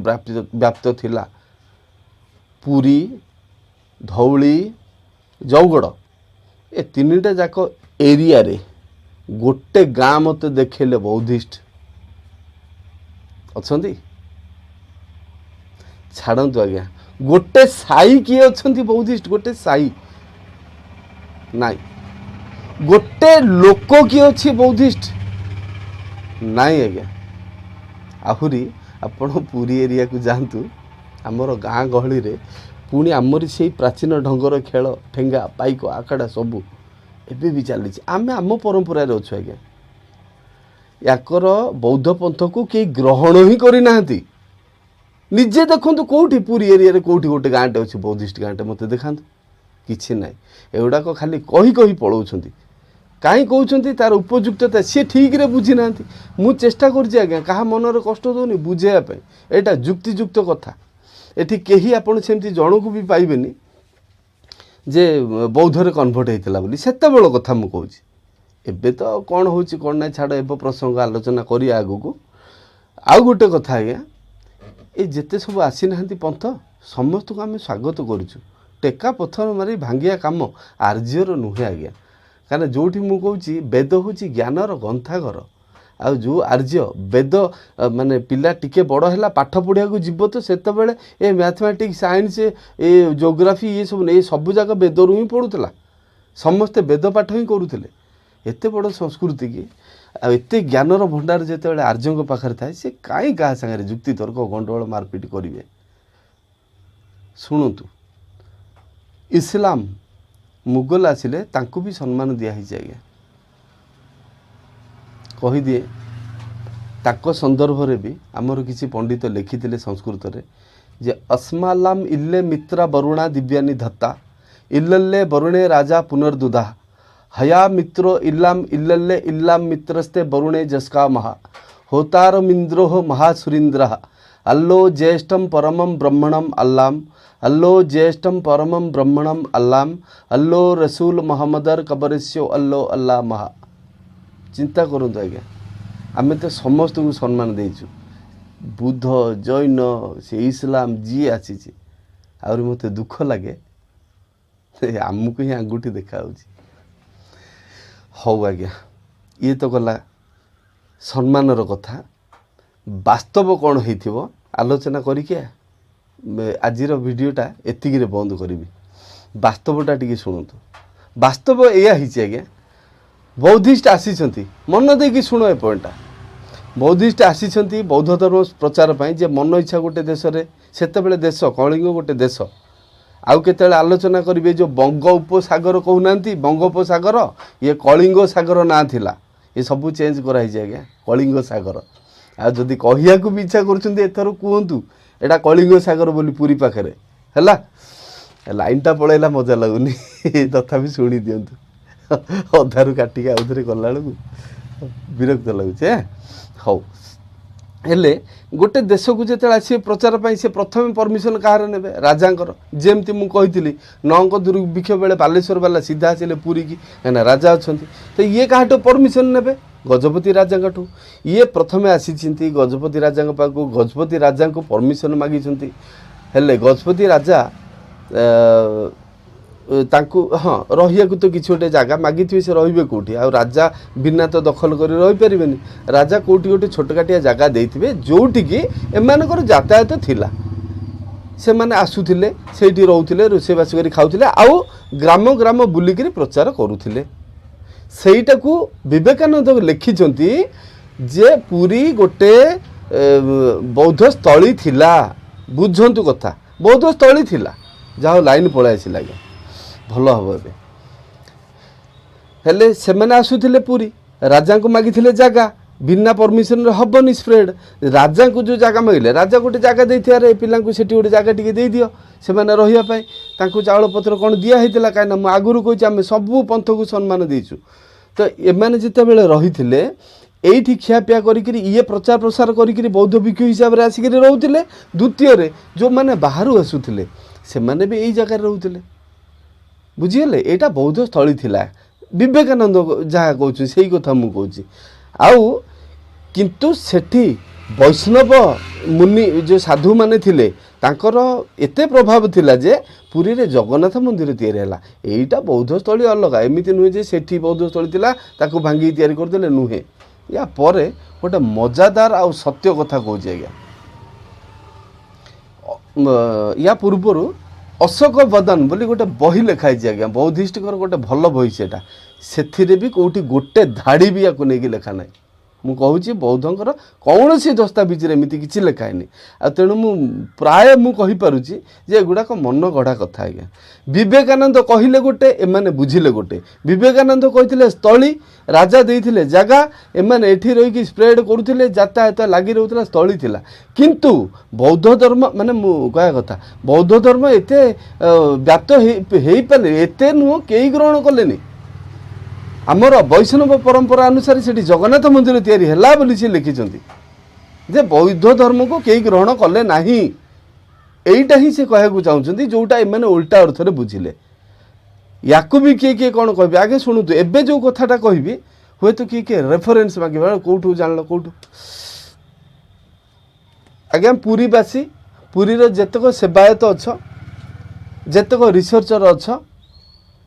ବ୍ୟାପ୍ତ ଥିଲା, ପୁରୀ, ଧଉଳି, ଜଉଗଡ଼ ଏ ତିନିଟା ଯାକ ଏରିଆରେ ଗୋଟେ ଗାଁ ମୋତେ ଦେଖେଇଲେ ବୌଦ୍ଧିଷ୍ଟ ଅଛନ୍ତି? ଛାଡ଼ନ୍ତୁ ଆଜ୍ଞା, ଗୋଟେ ସାହି କିଏ ଅଛନ୍ତି ବୌଦ୍ଧିଷ୍ଟ? ଗୋଟେ ସାହି ନାଇଁ। ଗୋଟେ ଲୋକ କିଏ ଅଛି ବୌଦ୍ଧିଷ୍ଟ? ନାଇଁ ଆଜ୍ଞା। ଆହୁରି ଆପଣ ପୁରୀ ଏରିଆକୁ ଯାଆନ୍ତୁ, ଆମର ଗାଁ ଗହଳିରେ ପୁଣି ଆମରି ସେଇ ପ୍ରାଚୀନ ଢଙ୍ଗର ଖେଳ, ଠେଙ୍ଗା, ପାଇକ, ଆଖଡ଼ା ସବୁ ଏବେ ବି ଚାଲିଛି। ଆମେ ଆମ ପରମ୍ପରାରେ ଅଛୁ ଆଜ୍ଞା। ୟାଙ୍କର ବୌଦ୍ଧ ପନ୍ଥକୁ କେହି ଗ୍ରହଣ ହିଁ କରିନାହାନ୍ତି। ନିଜେ ଦେଖନ୍ତୁ କେଉଁଠି ପୁରୀ ଏରିଆରେ କେଉଁଠି ଗୋଟେ ଗାଁଟେ ଅଛି ବୌଦ୍ଧିଷ୍ଟ ଗାଁଟେ, ମୋତେ ଦେଖାନ୍ତୁ। କିଛି ନାହିଁ, ଏଗୁଡ଼ାକ ଖାଲି କହି କହି ପଳାଉଛନ୍ତି। କାହିଁ କହୁଛନ୍ତି ତାର ଉପଯୁକ୍ତତା ସିଏ ଠିକ୍ରେ ବୁଝିନାହାନ୍ତି। ମୁଁ ଚେଷ୍ଟା କରୁଛି ଆଜ୍ଞା, କାହା ମନରେ କଷ୍ଟ ଦେଉନି, ବୁଝେଇବା ପାଇଁ। ଏଇଟା ଯୁକ୍ତିଯୁକ୍ତ କଥା। ଏଠି କେହି ଆପଣ ସେମିତି ଜଣକୁ ବି ପାଇବେନି ଯେ ବୌଦ୍ଧରେ କନଭର୍ଟ ହେଇଥିଲା ବୋଲି। ସେତେବେଳ କଥା ମୁଁ କହୁଛି, ଏବେ ତ କ'ଣ ହେଉଛି କ'ଣ ନାହିଁ ଛାଡ଼, ଏବେ ପ୍ରସଙ୍ଗ ଆଲୋଚନା କରିବା ଆଗକୁ। ଆଉ ଗୋଟେ କଥା ଆଜ୍ଞା, ଏ ଯେତେ ସବୁ ଆସିନାହାନ୍ତି ପନ୍ଥ, ସମସ୍ତଙ୍କୁ ଆମେ ସ୍ୱାଗତ କରୁଛୁ। ଟେକା ପଥର ମାରି ଭାଙ୍ଗିବା କାମ ଆର୍ଯ୍ୟର ନୁହେଁ ଆଜ୍ଞା। କାରଣ ଯେଉଁଠି ମୁଁ କହୁଛି ବେଦ ହେଉଛି ଜ୍ଞାନର ଗନ୍ଥାଘର। ଆଉ ଯେଉଁ ଆର୍ଯ୍ୟ ବେଦ ମାନେ ପିଲା ଟିକେ ବଡ଼ ହେଲା ପାଠ ପଢ଼ିବାକୁ ଯିବ ତ ସେତେବେଳେ ଏ ମ୍ୟାଥମେଟିକ୍ସ, ସାଇନ୍ସ, ଏ ଜୋଗ୍ରାଫି ଇଏ ସବୁ ଏ ସବୁ ଯାକ ବେଦରୁ ହିଁ ପଢ଼ୁଥିଲା। ସମସ୍ତେ ବେଦ ପାଠ ହିଁ କରୁଥିଲେ। ଏତେ ବଡ଼ ସଂସ୍କୃତି କି ଆଉ ଏତେ ଜ୍ଞାନର ଭଣ୍ଡାର ଯେତେବେଳେ ଆର୍ଯ୍ୟଙ୍କ ପାଖରେ ଥାଏ, ସେ କାହିଁ କାହା ସାଙ୍ଗରେ ଯୁକ୍ତି ତର୍କ ଗଣ୍ଡଗୋଳ ମାରପିଟ କରିବେ? ଶୁଣନ୍ତୁ, ଇସଲାମ ମୁଗଲ ଆସିଲେ ତାଙ୍କୁ ବି ସମ୍ମାନ ଦିଆହେଇଛି ଆଜ୍ଞା। କହିଦିଏ, ତାଙ୍କ ସନ୍ଦର୍ଭରେ ବି ଆମର କିଛି ପଣ୍ଡିତ ଲେଖିଥିଲେ ସଂସ୍କୃତରେ ଯେ ଅସ୍ମାଲାମ ଇଲ୍ଲେ ମିତ୍ରା ବରୁଣା ଦିବ୍ୟାନି ଧତ୍ତା ଇଲ୍ଲଲ୍ଲେ ବରୁଣେ ରାଜା ପୁନର୍ଦୁଧା ହୟା ମିତ୍ରୋ ଇଲ୍ଲାମ ଇଲ୍ଲଲ୍ଲେ ଇଲ୍ଲାମ ମିତ୍ରସ୍ତେ ବରୁଣେ ଜସ୍କା ମହା ହୋତାରମିନ୍ଦ୍ରୋହ ମହାସୁରୀନ୍ଦ୍ର अल्लो ज्येष्ठम परमम ब्रह्मणम अल्लाम अल्लो ज्येष्ठम परमम ब्रह्मणम अल्लाम अल्लो रसूल मोहम्मदर कबरिस्यो अल्लो अल्लाह महा। ଚିନ୍ତା କରନ୍ତୁ ଆଜ୍ଞା, ଆମେ ତ ସମସ୍ତଙ୍କୁ ସମ୍ମାନ ଦେଇଛୁ, ବୁଦ୍ଧ, ଜୈନ, ସେ ଇସଲାମ, ଯିଏ ଆସିଛି। ଆହୁରି ମୋତେ ଦୁଃଖ ଲାଗେ ଆମକୁ ହିଁ ଆଙ୍ଗୁଠି ଦେଖାହେଉଛି। ହଉ ଆଜ୍ଞା, ଇଏ ତ ଗଲା ସମ୍ମାନର କଥା। ବାସ୍ତବ କ'ଣ ହେଇଥିବ ଆଲୋଚନା କରିକି ଆଜିର ଭିଡ଼ିଓଟା ଏତିକିରେ ବନ୍ଦ କରିବି। ବାସ୍ତବଟା ଟିକେ ଶୁଣନ୍ତୁ। ବାସ୍ତବ ଏଇଆ ହେଇଛି ଆଜ୍ଞା, ବୌଦ୍ଧିଷ୍ଟ ଆସିଛନ୍ତି, ମନ ଦେଇକି ଶୁଣ ଏ ପଏଣ୍ଟଟା। ବୌଦ୍ଧିଷ୍ଟ ଆସିଛନ୍ତି ବୌଦ୍ଧ ଧର୍ମ ପ୍ରଚାର ପାଇଁ, ଯେ ମନ ଇଚ୍ଛା ଗୋଟେ ଦେଶରେ, ସେତେବେଳେ ଦେଶ କଳିଙ୍ଗ ଗୋଟେ ଦେଶ। ଆଉ କେତେବେଳେ ଆଲୋଚନା କରିବେ ଯେଉଁ ବଙ୍ଗ ଉପସାଗର କହୁନାହାନ୍ତି, ବଙ୍ଗୋପସାଗର, ଇଏ କଳିଙ୍ଗ ସାଗର ନାଁ ଥିଲା, ଏ ସବୁ ଚେଞ୍ଜ କରାହେଇଛି ଆଜ୍ଞା, କଳିଙ୍ଗ ସାଗର। ଆଉ ଯଦି କହିବାକୁ ବି ଇଚ୍ଛା କରୁଛନ୍ତି ଏଥର କୁହନ୍ତୁ ଏଇଟା କଳିଙ୍ଗ ସାଗର ବୋଲି ପୁରୀ ପାଖରେ। ହେଲା, ଲାଇନ୍ଟା ପଳେଇଲା, ମଜା ଲାଗୁନି, ତଥାପି ଶୁଣି ଦିଅନ୍ତୁ। ଅଧାରୁ କାଟିକି ଆଉ ଥରେ କଲାବେଳକୁ ବିରକ୍ତ ଲାଗୁଛି। ହଉ, ହେଲେ ଗୋଟେ ଦେଶକୁ ଯେତେବେଳେ ଆସିବେ ପ୍ରଚାର ପାଇଁ, ସେ ପ୍ରଥମେ ପରମିସନ୍ କାହାର ନେବେ? ରାଜାଙ୍କର। ଯେମିତି ମୁଁ କହିଥିଲି ନଅଙ୍କ ଦୁର୍ଭିକ୍ଷ ବେଳେ ବାଲେଶ୍ୱର ବାଲା ସିଧା ଆସିଲେ ପୁରୀକି, କାହିଁକିନା ରାଜା ଅଛନ୍ତି। ତ ଇଏ କାହାଠୁ ପରମିସନ୍ ନେବେ? ଗଜପତି ରାଜାଙ୍କଠୁ। ଇଏ ପ୍ରଥମେ ଆସିଛନ୍ତି ଗଜପତି ରାଜାଙ୍କ ପାଖକୁ, ଗଜପତି ରାଜାଙ୍କୁ ପରମିସନ୍ ମାଗିଛନ୍ତି। ହେଲେ ଗଜପତି ରାଜା ତାଙ୍କୁ ହଁ ରହିବାକୁ ତ କିଛି ଗୋଟେ ଜାଗା ମାଗିଥିବେ, ସେ ରହିବେ କେଉଁଠି? ଆଉ ରାଜା ବିନା ତ ଦଖଲ କରି ରହିପାରିବେନି। ରାଜା କେଉଁଠି ଗୋଟେ ଛୋଟକାଟିଆ ଜାଗା ଦେଇଥିବେ ଯେଉଁଠିକି ଏମାନଙ୍କର ଯାତାୟାତ ଥିଲା, ସେମାନେ ଆସୁଥିଲେ, ସେଇଠି ରହୁଥିଲେ, ରୋଷେଇବାସ କରି ଖାଉଥିଲେ, ଆଉ ଗ୍ରାମ ଗ୍ରାମ ବୁଲିକିରି ପ୍ରଚାର କରୁଥିଲେ। ସେଇଟାକୁ ବିବେକାନନ୍ଦ ଲେଖିଛନ୍ତି ଯେ ପୁରୀ ଗୋଟେ ବୌଦ୍ଧ ସ୍ଥଳୀ ଥିଲା। ବୁଝନ୍ତୁ କଥା, ବୌଦ୍ଧ ସ୍ଥଳୀ ଥିଲା। ଯାହା ହଉ ଲାଇନ୍ ପଳାଇ ଆସିଲା ଆଜ୍ଞା, ଭଲ ହେବ ଏବେ। ହେଲେ ସେମାନେ ଆସୁଥିଲେ ପୁରୀ, ରାଜାଙ୍କୁ ମାଗିଥିଲେ ଜାଗା, ବିନା ପରମିସନରେ ହେବନି ସ୍ପ୍ରେଡ୍। ରାଜାଙ୍କୁ ଯେଉଁ ଜାଗା ମାଗିଲେ, ରାଜା ଗୋଟେ ଜାଗା ଦେଇଥିବାରେ ଏ ପିଲାଙ୍କୁ ସେଠି ଗୋଟେ ଜାଗା ଟିକେ ଦେଇଦିଅ ସେମାନେ ରହିବା ପାଇଁ। ତାଙ୍କୁ ଚାଉଳ ପତ୍ର କ'ଣ ଦିଆ ହେଇଥିଲା, କାହିଁକିନା ମୁଁ ଆଗରୁ କହିଛି ଆମେ ସବୁ ପନ୍ଥକୁ ସମ୍ମାନ ଦେଇଛୁ। ତ ଏମାନେ ଯେତେବେଳେ ରହିଥିଲେ ଏଇଠି ଖିଆପିଆ କରିକିରି ଇଏ ପ୍ରଚାର ପ୍ରସାର କରିକିରି ବୌଦ୍ଧ ଭିକ୍ଷୁ ହିସାବରେ ଆସିକିରି ରହୁଥିଲେ। ଦ୍ୱିତୀୟରେ ଯେଉଁମାନେ ବାହାରୁ ଆସୁଥିଲେ ସେମାନେ ବି ଏଇ ଜାଗାରେ ରହୁଥିଲେ। ବୁଝିଗଲେ, ଏଇଟା ବୌଦ୍ଧ ସ୍ଥଳୀ ଥିଲା। ବିବେକାନନ୍ଦ ଯାହା କହୁଛନ୍ତି ସେଇ କଥା ମୁଁ କହୁଛି। ଆଉ କିନ୍ତୁ ସେଠି ବୈଷ୍ଣବ ମୁନି ଯେଉଁ ସାଧୁମାନେ ଥିଲେ ତାଙ୍କର ଏତେ ପ୍ରଭାବ ଥିଲା ଯେ ପୁରୀରେ ଜଗନ୍ନାଥ ମନ୍ଦିର ତିଆରି ହେଲା। ଏଇଟା ବୌଦ୍ଧ ସ୍ଥଳୀ ଅଲଗା, ଏମିତି ନୁହେଁ ଯେ ସେଠି ବୌଦ୍ଧ ସ୍ଥଳୀ ଥିଲା ତାକୁ ଭାଙ୍ଗିକି ତିଆରି କରିଦେଲେ, ନୁହେଁ। ୟା ପରେ ଗୋଟେ ମଜାଦାର ଆଉ ସତ୍ୟ କଥା କହୁଛି ଆଜ୍ଞା। ୟା ପୂର୍ବରୁ ଅଶୋକ ବଦନ ବୋଲି ଗୋଟେ ବହି ଲେଖା ହେଇଛି ଆଜ୍ଞା, ବୌଦ୍ଧିଷ୍ଟଙ୍କର ଗୋଟେ ଭଲ ବହି ସେଇଟା। ସେଥିରେ ବି କେଉଁଠି ଗୋଟେ ଧାଡ଼ି ବି ୟାକୁ ନେଇକି ଲେଖା ନାହିଁ। ମୁଁ କହୁଛି ବୌଦ୍ଧଙ୍କର କୌଣସି ଦସ୍ତାବିଜରେ ଏମିତି କିଛି ଲେଖା ହେଇନି। ଆଉ ତେଣୁ ମୁଁ ପ୍ରାୟ ମୁଁ କହିପାରୁଛି ଯେ ଏଗୁଡ଼ାକ ମନ ଗଢ଼ା କଥା ଆଜ୍ଞା। ବିବେକାନନ୍ଦ କହିଲେ ଗୋଟେ, ଏମାନେ ବୁଝିଲେ ଗୋଟେ। ବିବେକାନନ୍ଦ କହିଥିଲେ ସ୍ଥଳୀ, ରାଜା ଦେଇଥିଲେ ଜାଗା, ଏମାନେ ଏଠି ରହିକି ସ୍ପ୍ରେଡ୍ କରୁଥିଲେ, ଯାତାୟାତ ଲାଗି ରହୁଥିଲା, ସ୍ଥଳୀ ଥିଲା। କିନ୍ତୁ ବୌଦ୍ଧ ଧର୍ମ ମାନେ ମୁଁ କହିବା କଥା, ବୌଦ୍ଧ ଧର୍ମ ଏତେ ବ୍ୟାପ୍ତ ହେଇପାରିଲେ, ଏତେ ନୁହଁ, କେହି ଗ୍ରହଣ କଲେନି। ଆମର ବୈଷ୍ଣବ ପରମ୍ପରା ଅନୁସାରେ ସେଠି ଜଗନ୍ନାଥ ମନ୍ଦିର ତିଆରି ହେଲା ବୋଲି ସେ ଲେଖିଛନ୍ତି ଯେ ବୌଦ୍ଧ ଧର୍ମକୁ କେହି ଗ୍ରହଣ କଲେ ନାହିଁ। ଏଇଟା ହିଁ ସେ କହିବାକୁ ଚାହୁଁଛନ୍ତି, ଯେଉଁଟା ଏମାନେ ଓଲଟା ଅର୍ଥରେ ବୁଝିଲେ। ୟାକୁ ବି କିଏ କିଏ କ'ଣ କହିବେ ଆଗେ ଶୁଣନ୍ତୁ। ଏବେ ଯେଉଁ କଥାଟା କହିବି ହୁଏତ କିଏ କିଏ ରେଫରେନ୍ସ ମାଗିବେ, କେଉଁଠୁ ଜାଣିଲ କେଉଁଠୁ? ଆଜ୍ଞା ପୁରୀବାସୀ, ପୁରୀର ଯେତେକ ସେବାୟତ ଅଛ, ଯେତେକ ରିସର୍ଚ୍ଚର ଅଛ,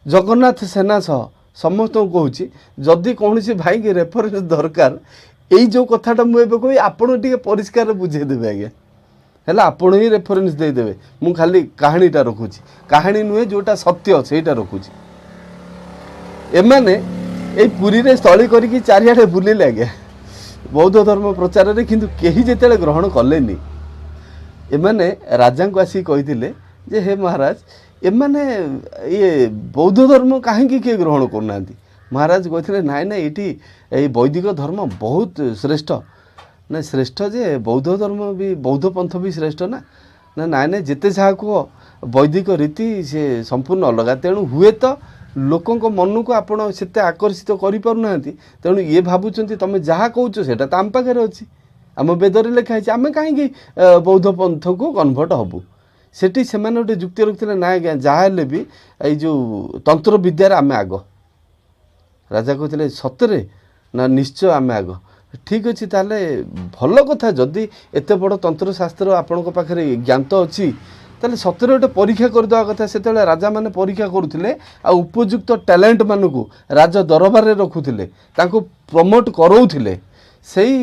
ଜଗନ୍ନାଥ ସେନା ସହ ସମସ୍ତଙ୍କୁ କହୁଛି, ଯଦି କୌଣସି ଭାଇକି ରେଫରେନ୍ସ ଦରକାର, ଏଇ ଯେଉଁ କଥାଟା ମୁଁ ଏବେ କହିବି ଆପଣ ଟିକେ ପରିଷ୍କାର ବୁଝେଇଦେବେ ଆଜ୍ଞା। ହେଲା, ଆପଣ ହିଁ ରେଫରେନ୍ସ ଦେଇଦେବେ, ମୁଁ ଖାଲି କାହାଣୀଟା ରଖୁଛି, କାହାଣୀ ନୁହେଁ ଯେଉଁଟା ସତ୍ୟ ସେଇଟା ରଖୁଛି। ଏମାନେ ଏଇ ପୁରୀରେ ସ୍ଥଳୀ କରିକି ଚାରିଆଡ଼େ ବୁଲିଲେ ଆଜ୍ଞା ବୌଦ୍ଧ ଧର୍ମ ପ୍ରଚାରରେ, କିନ୍ତୁ କେହି ଯେତେବେଳେ ଗ୍ରହଣ କଲେନି, ଏମାନେ ରାଜାଙ୍କୁ ଆସିକି କହିଥିଲେ ଯେ ହେ ମହାରାଜ, ଏମାନେ ଇଏ ବୌଦ୍ଧ ଧର୍ମ କାହିଁକି କିଏ ଗ୍ରହଣ କରୁନାହାନ୍ତି? ମହାରାଜ କହିଥିଲେ ନାଇଁ ନାଇଁ, ଏଇଠି ଏଇ ବୈଦିକ ଧର୍ମ ବହୁତ ଶ୍ରେଷ୍ଠ। ନା ଶ୍ରେଷ୍ଠ ଯେ ବୌଦ୍ଧ ଧର୍ମ ବି, ବୌଦ୍ଧ ପନ୍ଥ ବି ଶ୍ରେଷ୍ଠ ନା? ନା ନାଇଁ ନାଇଁ, ଯେତେ ଯାହା କୁହ ବୈଦିକ ରୀତି ସେ ସମ୍ପୂର୍ଣ୍ଣ ଅଲଗା। ତେଣୁ ହୁଏତ ଲୋକଙ୍କ ମନକୁ ଆପଣ ସେତେ ଆକର୍ଷିତ କରିପାରୁନାହାନ୍ତି, ତେଣୁ ଇଏ ଭାବୁଛନ୍ତି ତୁମେ ଯାହା କହୁଛ ସେଇଟା ତ ଆମ ପାଖରେ ଅଛି, ଆମ ବେଦରେ ଲେଖା ହେଇଛି, ଆମେ କାହିଁକି ବୌଦ୍ଧ ପନ୍ଥକୁ କନଭର୍ଟ ହେବୁ? ସେଠି ସେମାନେ ଗୋଟେ ଯୁକ୍ତି ରଖିଥିଲେ, ନା ଆଜ୍ଞା ଯାହା ହେଲେ ବି ଏଇ ଯେଉଁ ତନ୍ତ୍ର ବିଦ୍ୟାରେ ଆମେ ଆଗ। ରାଜା କହୁଥିଲେ ସତରେ? ନା ନିଶ୍ଚୟ ଆମେ ଆଗ। ଠିକ୍ ଅଛି, ତାହେଲେ ଭଲ କଥା। ଯଦି ଏତେ ବଡ଼ ତନ୍ତ୍ରଶାସ୍ତ୍ର ଆପଣଙ୍କ ପାଖରେ ଜ୍ଞାତ ଅଛି, ତାହେଲେ ସତରେ ଗୋଟେ ପରୀକ୍ଷା କରିଦେବା କଥା। ସେତେବେଳେ ରାଜାମାନେ ପରୀକ୍ଷା କରୁଥିଲେ ଆଉ ଉପଯୁକ୍ତ ଟ୍ୟାଲେଣ୍ଟମାନଙ୍କୁ ରାଜ ଦରବାରରେ ରଖୁଥିଲେ, ତାଙ୍କୁ ପ୍ରମୋଟ୍ କରାଉଥିଲେ। ସେଇ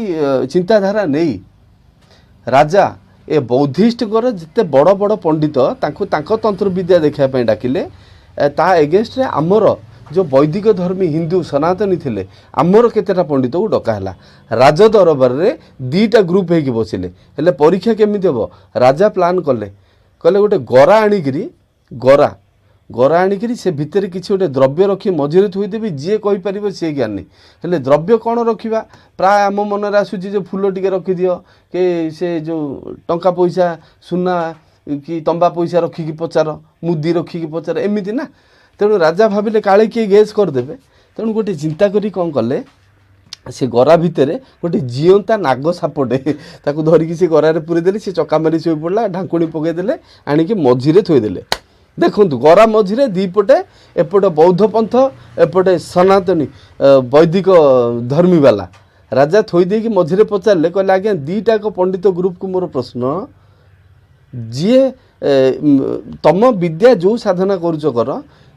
ଚିନ୍ତାଧାରା ନେଇ ରାଜା ଏ ବୌଦ୍ଧିଷ୍ଟଙ୍କର ଯେତେ ବଡ଼ ବଡ଼ ପଣ୍ଡିତ, ତାଙ୍କୁ ତାଙ୍କ ତନ୍ତ୍ରବିଦ୍ୟା ଦେଖିବା ପାଇଁ ଡାକିଲେ। ତା ଏଗେନଷ୍ଟରେ ଆମର ଯେଉଁ ବୈଦିକ ଧର୍ମୀ ହିନ୍ଦୁ ସନାତନୀ ଥିଲେ, ଆମର କେତେଟା ପଣ୍ଡିତକୁ ଡକା ହେଲା। ରାଜ ଦରବାରରେ ଦୁଇଟା ଗ୍ରୁପ୍ ହେଇକି ବସିଲେ। ହେଲେ ପରୀକ୍ଷା କେମିତି ହେବ? ରାଜା ପ୍ଲାନ୍ କଲେ, କହିଲେ ଗୋଟେ ଗରା ଆଣିକିରି, ଗରା ଆଣିକିରି ସେ ଭିତରେ କିଛି ଗୋଟେ ଦ୍ରବ୍ୟ ରଖି ମଝିରେ ଥୋଇଦେବି, ଯିଏ କହିପାରିବ ସିଏ ଜ୍ଞାନୀ। ହେଲେ ଦ୍ରବ୍ୟ କ'ଣ ରଖିବା? ପ୍ରାୟ ଆମ ମନରେ ଆସୁଛି ଯେ ଫୁଲ ଟିକେ ରଖିଦିଅ, କି ସେ ଯେଉଁ ଟଙ୍କା ପଇସା, ସୁନା କି ତମ୍ବା ପଇସା ରଖିକି ପଚାର, ମୁଦି ରଖିକି ପଚାର, ଏମିତି ନା। ତେଣୁ ରାଜା ଭାବିଲେ କାଳେ କିଏ ଗେସ୍ କରିଦେବେ। ତେଣୁ ଗୋଟେ ଚିନ୍ତା କରି କ'ଣ କଲେ, ସେ ଗରା ଭିତରେ ଗୋଟେ ଜିଅନ୍ତା ନାଗ ସାପଟେ ତାକୁ ଧରିକି ସେ ଗରାରେ ପୁରେଇ ଦେଲେ। ସେ ଚକା ମାରି ଶୋଇପଡ଼ିଲା। ଢାଙ୍କୁଣୀ ପକାଇଦେଲେ, ଆଣିକି ମଝିରେ ଥୋଇଦେଲେ। ଦେଖନ୍ତୁ, ଗରା ମଝିରେ ଦୁଇ ପଟେ, ଏପଟେ ବୌଦ୍ଧ ପନ୍ଥ, ଏପଟେ ସନାତନୀ ବୈଦିକ ଧର୍ମୀବାଲା। ରାଜା ଥୋଇ ଦେଇକି ମଝିରେ ପଚାରିଲେ, କହିଲେ ଆଜ୍ଞା, ଦୁଇଟାକ ପଣ୍ଡିତ ଗ୍ରୁପକୁ ମୋର ପ୍ରଶ୍ନ, ଯିଏ ତମ ବିଦ୍ୟା ଯେଉଁ ସାଧନା କରୁଛ କର,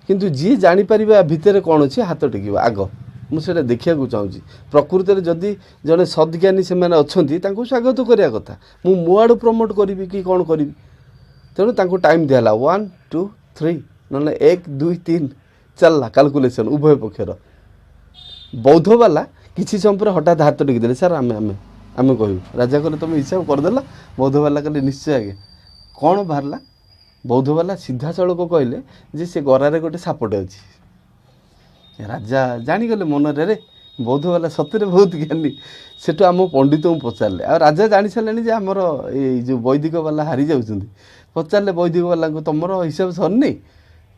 କିନ୍ତୁ ଯିଏ ଜାଣିପାରିବ ୟା ଭିତରେ କ'ଣ ଅଛି, ହାତ ଟେକିବ ଆଗ, ମୁଁ ସେଇଟା ଦେଖିବାକୁ ଚାହୁଁଛି। ପ୍ରକୃତରେ ଯଦି ଜଣେ ସଦ୍ଜ୍ଞାନୀ ସେମାନେ ଅଛନ୍ତି, ତାଙ୍କୁ ସ୍ୱାଗତ କରିବା କଥା। ମୁଁ ମୋ ଆଡ଼ୁ ପ୍ରମୋଟ୍ କରିବି କି କ'ଣ କରିବି? ତେଣୁ ତାଙ୍କୁ ଟାଇମ୍ ଦିଆହେଲା, 1 2 3, ନହେଲେ 1 2 3, ଚାଲିଲା କାଲକୁଲେସନ୍ ଉଭୟ ପକ୍ଷର। ବୌଦ୍ଧବାଲା କିଛି ସମୟ ପରେ ହଠାତ୍ ହାତ ଟେକିଦେଲେ, ସାର୍, ଆମେ ଆମେ ଆମେ କହିବୁ। ରାଜା କହିଲେ, ତୁମେ ହିସାବ କରିଦେଲ? ବୌଦ୍ଧବାଲା କହିଲେ, ନିଶ୍ଚୟ ଆଜ୍ଞା। କ'ଣ ବାହାରିଲା? ବୌଦ୍ଧବାଲା ସିଧାସଳଖ କହିଲେ ଯେ ସେ ଗରାରେ ଗୋଟେ ସାପଟେ ଅଛି। ରାଜା ଜାଣିଗଲେ ମନରେ, ରେ ବୌଦ୍ଧବାଲା ସତରେ ବହୁତ ଜ୍ଞାନୀ। ସେଠୁ ଆମ ପଣ୍ଡିତଙ୍କୁ ପଚାରିଲେ। ଆଉ ରାଜା ଜାଣି ସାରିଲେଣି ଯେ ଆମର ଏଇ ଯେଉଁ ବୈଦିକ ବାଲା ହାରି ଯାଉଛନ୍ତି। ପଚାରିଲେ ବୈଦିକ ବାଲାଙ୍କୁ, ତମର ହିସାବ ସରିନି?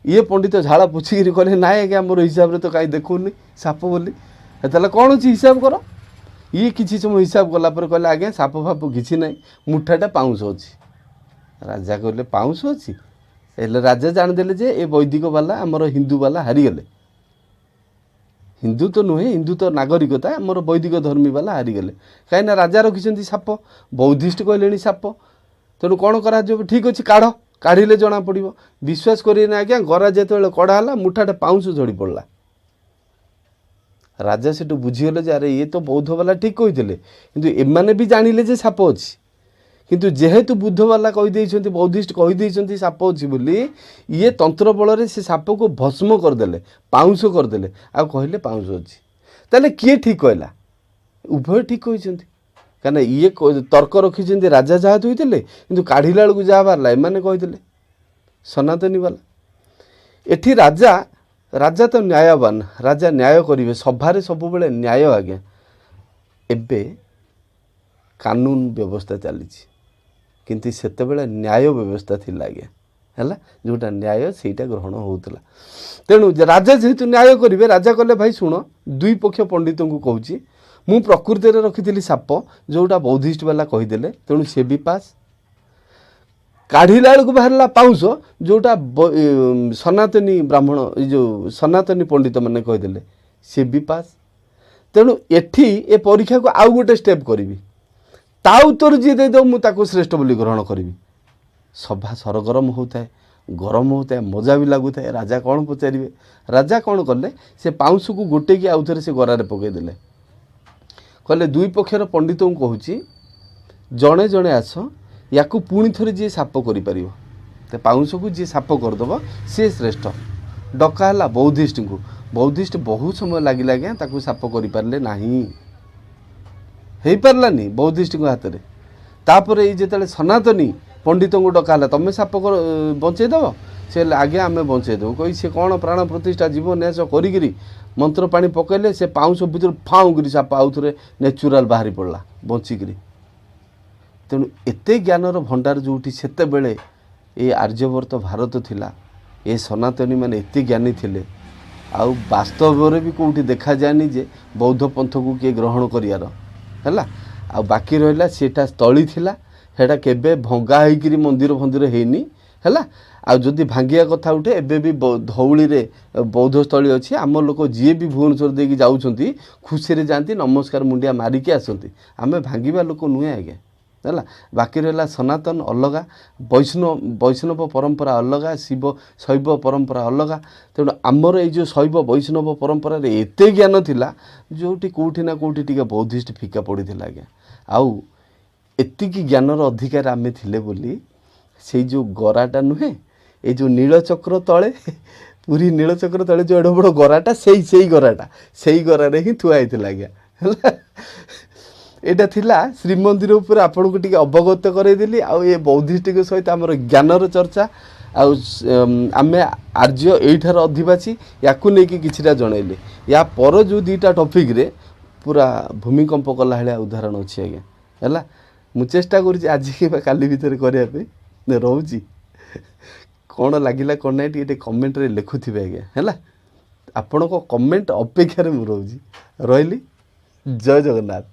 ଇଏ ପଣ୍ଡିତ ଝାଳ ପୋଛିକିରି କହିଲେ, ନାଇଁ ଆଜ୍ଞା, ଆମର ହିସାବରେ ତ କାହିଁ ଦେଖୁନି ସାପ ବୋଲି। ତାହେଲେ କ'ଣ ଅଛି ହିସାବ କର। ଇଏ କିଛି ସମୟ ହିସାବ କଲା ପରେ କହିଲେ, ଆଜ୍ଞା, ସାପ ଫାପ କିଛି ନାହିଁ, ମୁଠାଟା ପାଉଁଶ ଅଛି। ରାଜା କହିଲେ, ପାଉଁଶ ଅଛି? ହେଲେ ରାଜା ଜାଣିଦେଲେ ଯେ ଏ ବୈଦିକ ବାଲା, ଆମର ହିନ୍ଦୁ ବାଲା ହାରିଗଲେ। ହିନ୍ଦୁ ତ ନୁହେଁ, ହିନ୍ଦୁ ତ ନାଗରିକତା, ଆମର ବୈଦିକ ଧର୍ମୀ ବାଲା ହାରିଗଲେ। କାହିଁକିନା ରାଜା ରଖିଛନ୍ତି ସାପ, ବୌଦ୍ଧିଷ୍ଟ କହିଲେଣି ସାପ। ତେଣୁ କ'ଣ କରାଯିବ? ଠିକ୍ ଅଛି, କାଢ଼, କାଢ଼ିଲେ ଜଣାପଡ଼ିବ। ବିଶ୍ୱାସ କରିବେନି ଆଜ୍ଞା, ଗରା ଯେତେବେଳେ କଢ଼ା ହେଲା, ମୁଠାଟେ ପାଉଁଶ ଝଡ଼ି ପଡ଼ିଲା। ରାଜା ସେଠୁ ବୁଝିଗଲେ ଯେ ଆରେ, ଇଏ ତ ବୌଦ୍ଧ ବାଲା ଠିକ୍ କହିଥିଲେ, କିନ୍ତୁ ଏମାନେ ବି ଜାଣିଲେ ଯେ ସାପ ଅଛି। କିନ୍ତୁ ଯେହେତୁ ବୁଦ୍ଧବାଲା କହିଦେଇଛନ୍ତି, ବୌଦ୍ଧିଷ୍ଟ କହିଦେଇଛନ୍ତି ସାପ ଅଛି ବୋଲି, ଇଏ ତନ୍ତ୍ର ବଳରେ ସେ ସାପକୁ ଭସ୍ମ କରିଦେଲେ, ପାଉଁଶ କରିଦେଲେ ଆଉ କହିଲେ ପାଉଁଶ ଅଛି। ତାହେଲେ କିଏ ଠିକ୍ କହିଲା? ଉଭୟ ଠିକ୍ କହିଛନ୍ତି। କାହିଁକିନା ଇଏ ତର୍କ ରଖିଛନ୍ତି ରାଜା ଯାହା ଥୋଇଥିଲେ, କିନ୍ତୁ କାଢ଼ିଲା ବେଳକୁ ଯାହା ବାହାରିଲା ଏମାନେ କହିଥିଲେ ସନାତନୀ ବାଲା। ଏଠି ରାଜା ତ ନ୍ୟାୟବାନ, ରାଜା ନ୍ୟାୟ କରିବେ। ସଭାରେ ସବୁବେଳେ ନ୍ୟାୟ ଆଜ୍ଞା। ଏବେ କାନୁନ ବ୍ୟବସ୍ଥା ଚାଲିଛି, କିନ୍ତୁ ସେତେବେଳେ ନ୍ୟାୟ ବ୍ୟବସ୍ଥା ଥିଲା ଆଜ୍ଞା। ହେଲା, ଯେଉଁଟା ନ୍ୟାୟ ସେଇଟା ଗ୍ରହଣ ହେଉଥିଲା। ତେଣୁ ରାଜା ଯେହେତୁ ନ୍ୟାୟ କରିବେ, ରାଜା କହିଲେ, ଭାଇ ଶୁଣ, ଦୁଇ ପକ୍ଷ ପଣ୍ଡିତଙ୍କୁ କହୁଛି, ମୁଁ ପ୍ରକୃତିରେ ରଖିଥିଲି ସାପ, ଯେଉଁଟା ବୌଦ୍ଧିଷ୍ଟ ବାଲା କହିଦେଲେ, ତେଣୁ ସେ ବି ପାସ୍। କାଢ଼ିଲା ବେଳକୁ ବାହାରିଲା ପାଉଁଶ, ଯେଉଁଟା ସନାତନୀ ବ୍ରାହ୍ମଣ, ଏ ଯେଉଁ ସନାତନୀ ପଣ୍ଡିତମାନେ କହିଦେଲେ, ସେ ବି ପାସ୍। ତେଣୁ ଏଠି ଏ ପରୀକ୍ଷାକୁ ଆଉ ଗୋଟେ ଷ୍ଟେପ୍ କରିବି, ତା ଉତ୍ତର ଯିଏ ଦେଇଦେବ ମୁଁ ତାକୁ ଶ୍ରେଷ୍ଠ ବୋଲି ଗ୍ରହଣ କରିବି। ସଭା ସରଗରମ ହେଉଥାଏ, ଗରମ ହେଉଥାଏ, ମଜା ବି ଲାଗୁଥାଏ। ରାଜା କ'ଣ ପଚାରିବେ? ରାଜା କ'ଣ କଲେ, ସେ ପାଉଁଶକୁ ଗୋଟେଇକି ଆଉ ଥରେ ସେ ଗରାରେ ପକାଇଦେଲେ। କହିଲେ, ଦୁଇ ପକ୍ଷର ପଣ୍ଡିତଙ୍କୁ କହୁଛି, ଜଣେ ଜଣେ ଆସ, ୟାକୁ ପୁଣି ଥରେ ଯିଏ ସାପ କରିପାରିବ, ତ ପାଉଁଶକୁ ଯିଏ ସାପ କରିଦେବ ସିଏ ଶ୍ରେଷ୍ଠ। ଡକା ହେଲା ବୌଦ୍ଧିଷ୍ଟଙ୍କୁ। ବୌଦ୍ଧିଷ୍ଟ ବହୁତ ସମୟ ଲାଗିଲା ଆଜ୍ଞା, ତାକୁ ସାପ କରିପାରିଲେ ନାହିଁ, ହେଇପାରିଲାନି ବୌଦ୍ଧିଷ୍ଟଙ୍କ ହାତରେ। ତାପରେ ଏଇ ଯେତେବେଳେ ସନାତନୀ ପଣ୍ଡିତଙ୍କୁ ଡକା ହେଲା, ତମେ ସାପ ବଞ୍ଚେଇଦେବ? ସେ ହେଲେ, ଆଜ୍ଞା, ଆମେ ବଞ୍ଚେଇଦେବୁ କହି ସେ କ'ଣ ପ୍ରାଣ ପ୍ରତିଷ୍ଠା ଜୀବ ନ୍ୟାସ କରିକିରି ମନ୍ତ୍ର ପାଣି ପକାଇଲେ, ସେ ପାଉଁଶ ଭିତରୁ ଫାଉଁ କରି ସାପ ଆଉ ଥରେ ନ୍ୟାଚୁରାଲ୍ ବାହାରି ପଡ଼ିଲା ବଞ୍ଚିକିରି। ତେଣୁ ଏତେ ଜ୍ଞାନର ଭଣ୍ଡାର ଯେଉଁଠି ସେତେବେଳେ ଏ ଆର୍ଯ୍ୟବର୍ତ୍ତ ଭାରତ ଥିଲା, ଏ ସନାତନୀ ମାନେ ଏତେ ଜ୍ଞାନୀ ଥିଲେ। ଆଉ ବାସ୍ତବରେ ବି କେଉଁଠି ଦେଖାଯାଏନି ଯେ ବୌଦ୍ଧ ପନ୍ଥକୁ କିଏ ଗ୍ରହଣ କରିବାର ହେଲା। ଆଉ ବାକି ରହିଲା, ସେଇଟା ସ୍ଥଳୀ ଥିଲା, ସେଇଟା କେବେ ଭଙ୍ଗା ହେଇକିରି ମନ୍ଦିର ଫନ୍ଦିର ହେଇନି। ହେଲା। ଆଉ ଯଦି ଭାଙ୍ଗିବା କଥା ଉଠେ, ଏବେ ବି ଧଉଳିରେ ବୌଦ୍ଧସ୍ଥଳୀ ଅଛି। ଆମ ଲୋକ ଯିଏ ବି ଭୁବନେଶ୍ୱର ଦେଇକି ଯାଉଛନ୍ତି, ଖୁସିରେ ଯାଆନ୍ତି, ନମସ୍କାର ମୁଣ୍ଡିଆ ମାରିକି ଆସନ୍ତି। ଆମେ ଭାଙ୍ଗିବା ଲୋକ ନୁହେଁ ଆଜ୍ଞା, ହେଲା। ବାକି ରହିଲା ସନାତନ ଅଲଗା, ବୈଷ୍ଣବ ପରମ୍ପରା ଅଲଗା, ଶିବ ଶୈବ ପରମ୍ପରା ଅଲଗା। ତେଣୁ ଆମର ଏଇ ଯେଉଁ ଶୈବ ବୈଷ୍ଣବ ପରମ୍ପରାରେ ଏତେ ଜ୍ଞାନ ଥିଲା, ଯେଉଁଠି କେଉଁଠି ନା କେଉଁଠି ଟିକେ ବୌଦ୍ଧିଷ୍ଟ ଫିକା ପଡ଼ିଥିଲା ଆଜ୍ଞା। ଆଉ ଏତିକି ଜ୍ଞାନର ଅଧିକାର ଆମେ ଥିଲେ ବୋଲି ସେଇ ଯେଉଁ ଗରାଟା ନୁହେଁ, ଏଇ ଯେଉଁ ନୀଳଚକ୍ର ତଳେ, ପୁରୀ ନୀଳଚକ୍ର ତଳେ ଯେଉଁ ଏଡ଼େ ବଡ଼ ଗରାଟା, ସେଇ ଗରାଟା ସେଇ ଗରାରେ ହିଁ ଥୁଆ ହେଇଥିଲା ଆଜ୍ଞା, ହେଲା। ଏଇଟା ଥିଲା ଶ୍ରୀମନ୍ଦିର ଉପରେ, ଆପଣଙ୍କୁ ଟିକେ ଅବଗତ କରାଇଦେଲି। ଆଉ ଏ ବୌଦ୍ଧିଷ୍ଟିକ ସହିତ ଆମର ଜ୍ଞାନର ଚର୍ଚ୍ଚା, ଆଉ ଆମେ ଆର୍ଯ୍ୟ ଏଇଠାର ଅଧିବାସୀ, ୟାକୁ ନେଇକି କିଛିଟା ଜଣେଇଲି। ୟା ପର ଯେଉଁ ଦୁଇଟା ଟପିକ୍ରେ ପୁରା ଭୂମିକମ୍ପ କଲା ଭଳିଆ ଉଦାହରଣ ଅଛି ଆଜ୍ଞା, ହେଲା। ମୁଁ ଚେଷ୍ଟା କରୁଛି ଆଜି କିମ୍ବା କାଲି ଭିତରେ କରିବା ପାଇଁ। ରହୁଛି, କ'ଣ ଲାଗିଲା କ'ଣ ନାହିଁ ଟିକେ ଟିକେ କମେଣ୍ଟରେ ଲେଖୁଥିବେ ଆଜ୍ଞା, ହେଲା। ଆପଣଙ୍କ କମେଣ୍ଟ ଅପେକ୍ଷାରେ ମୁଁ ରହୁଛି। ରହିଲି, ଜୟ ଜଗନ୍ନାଥ।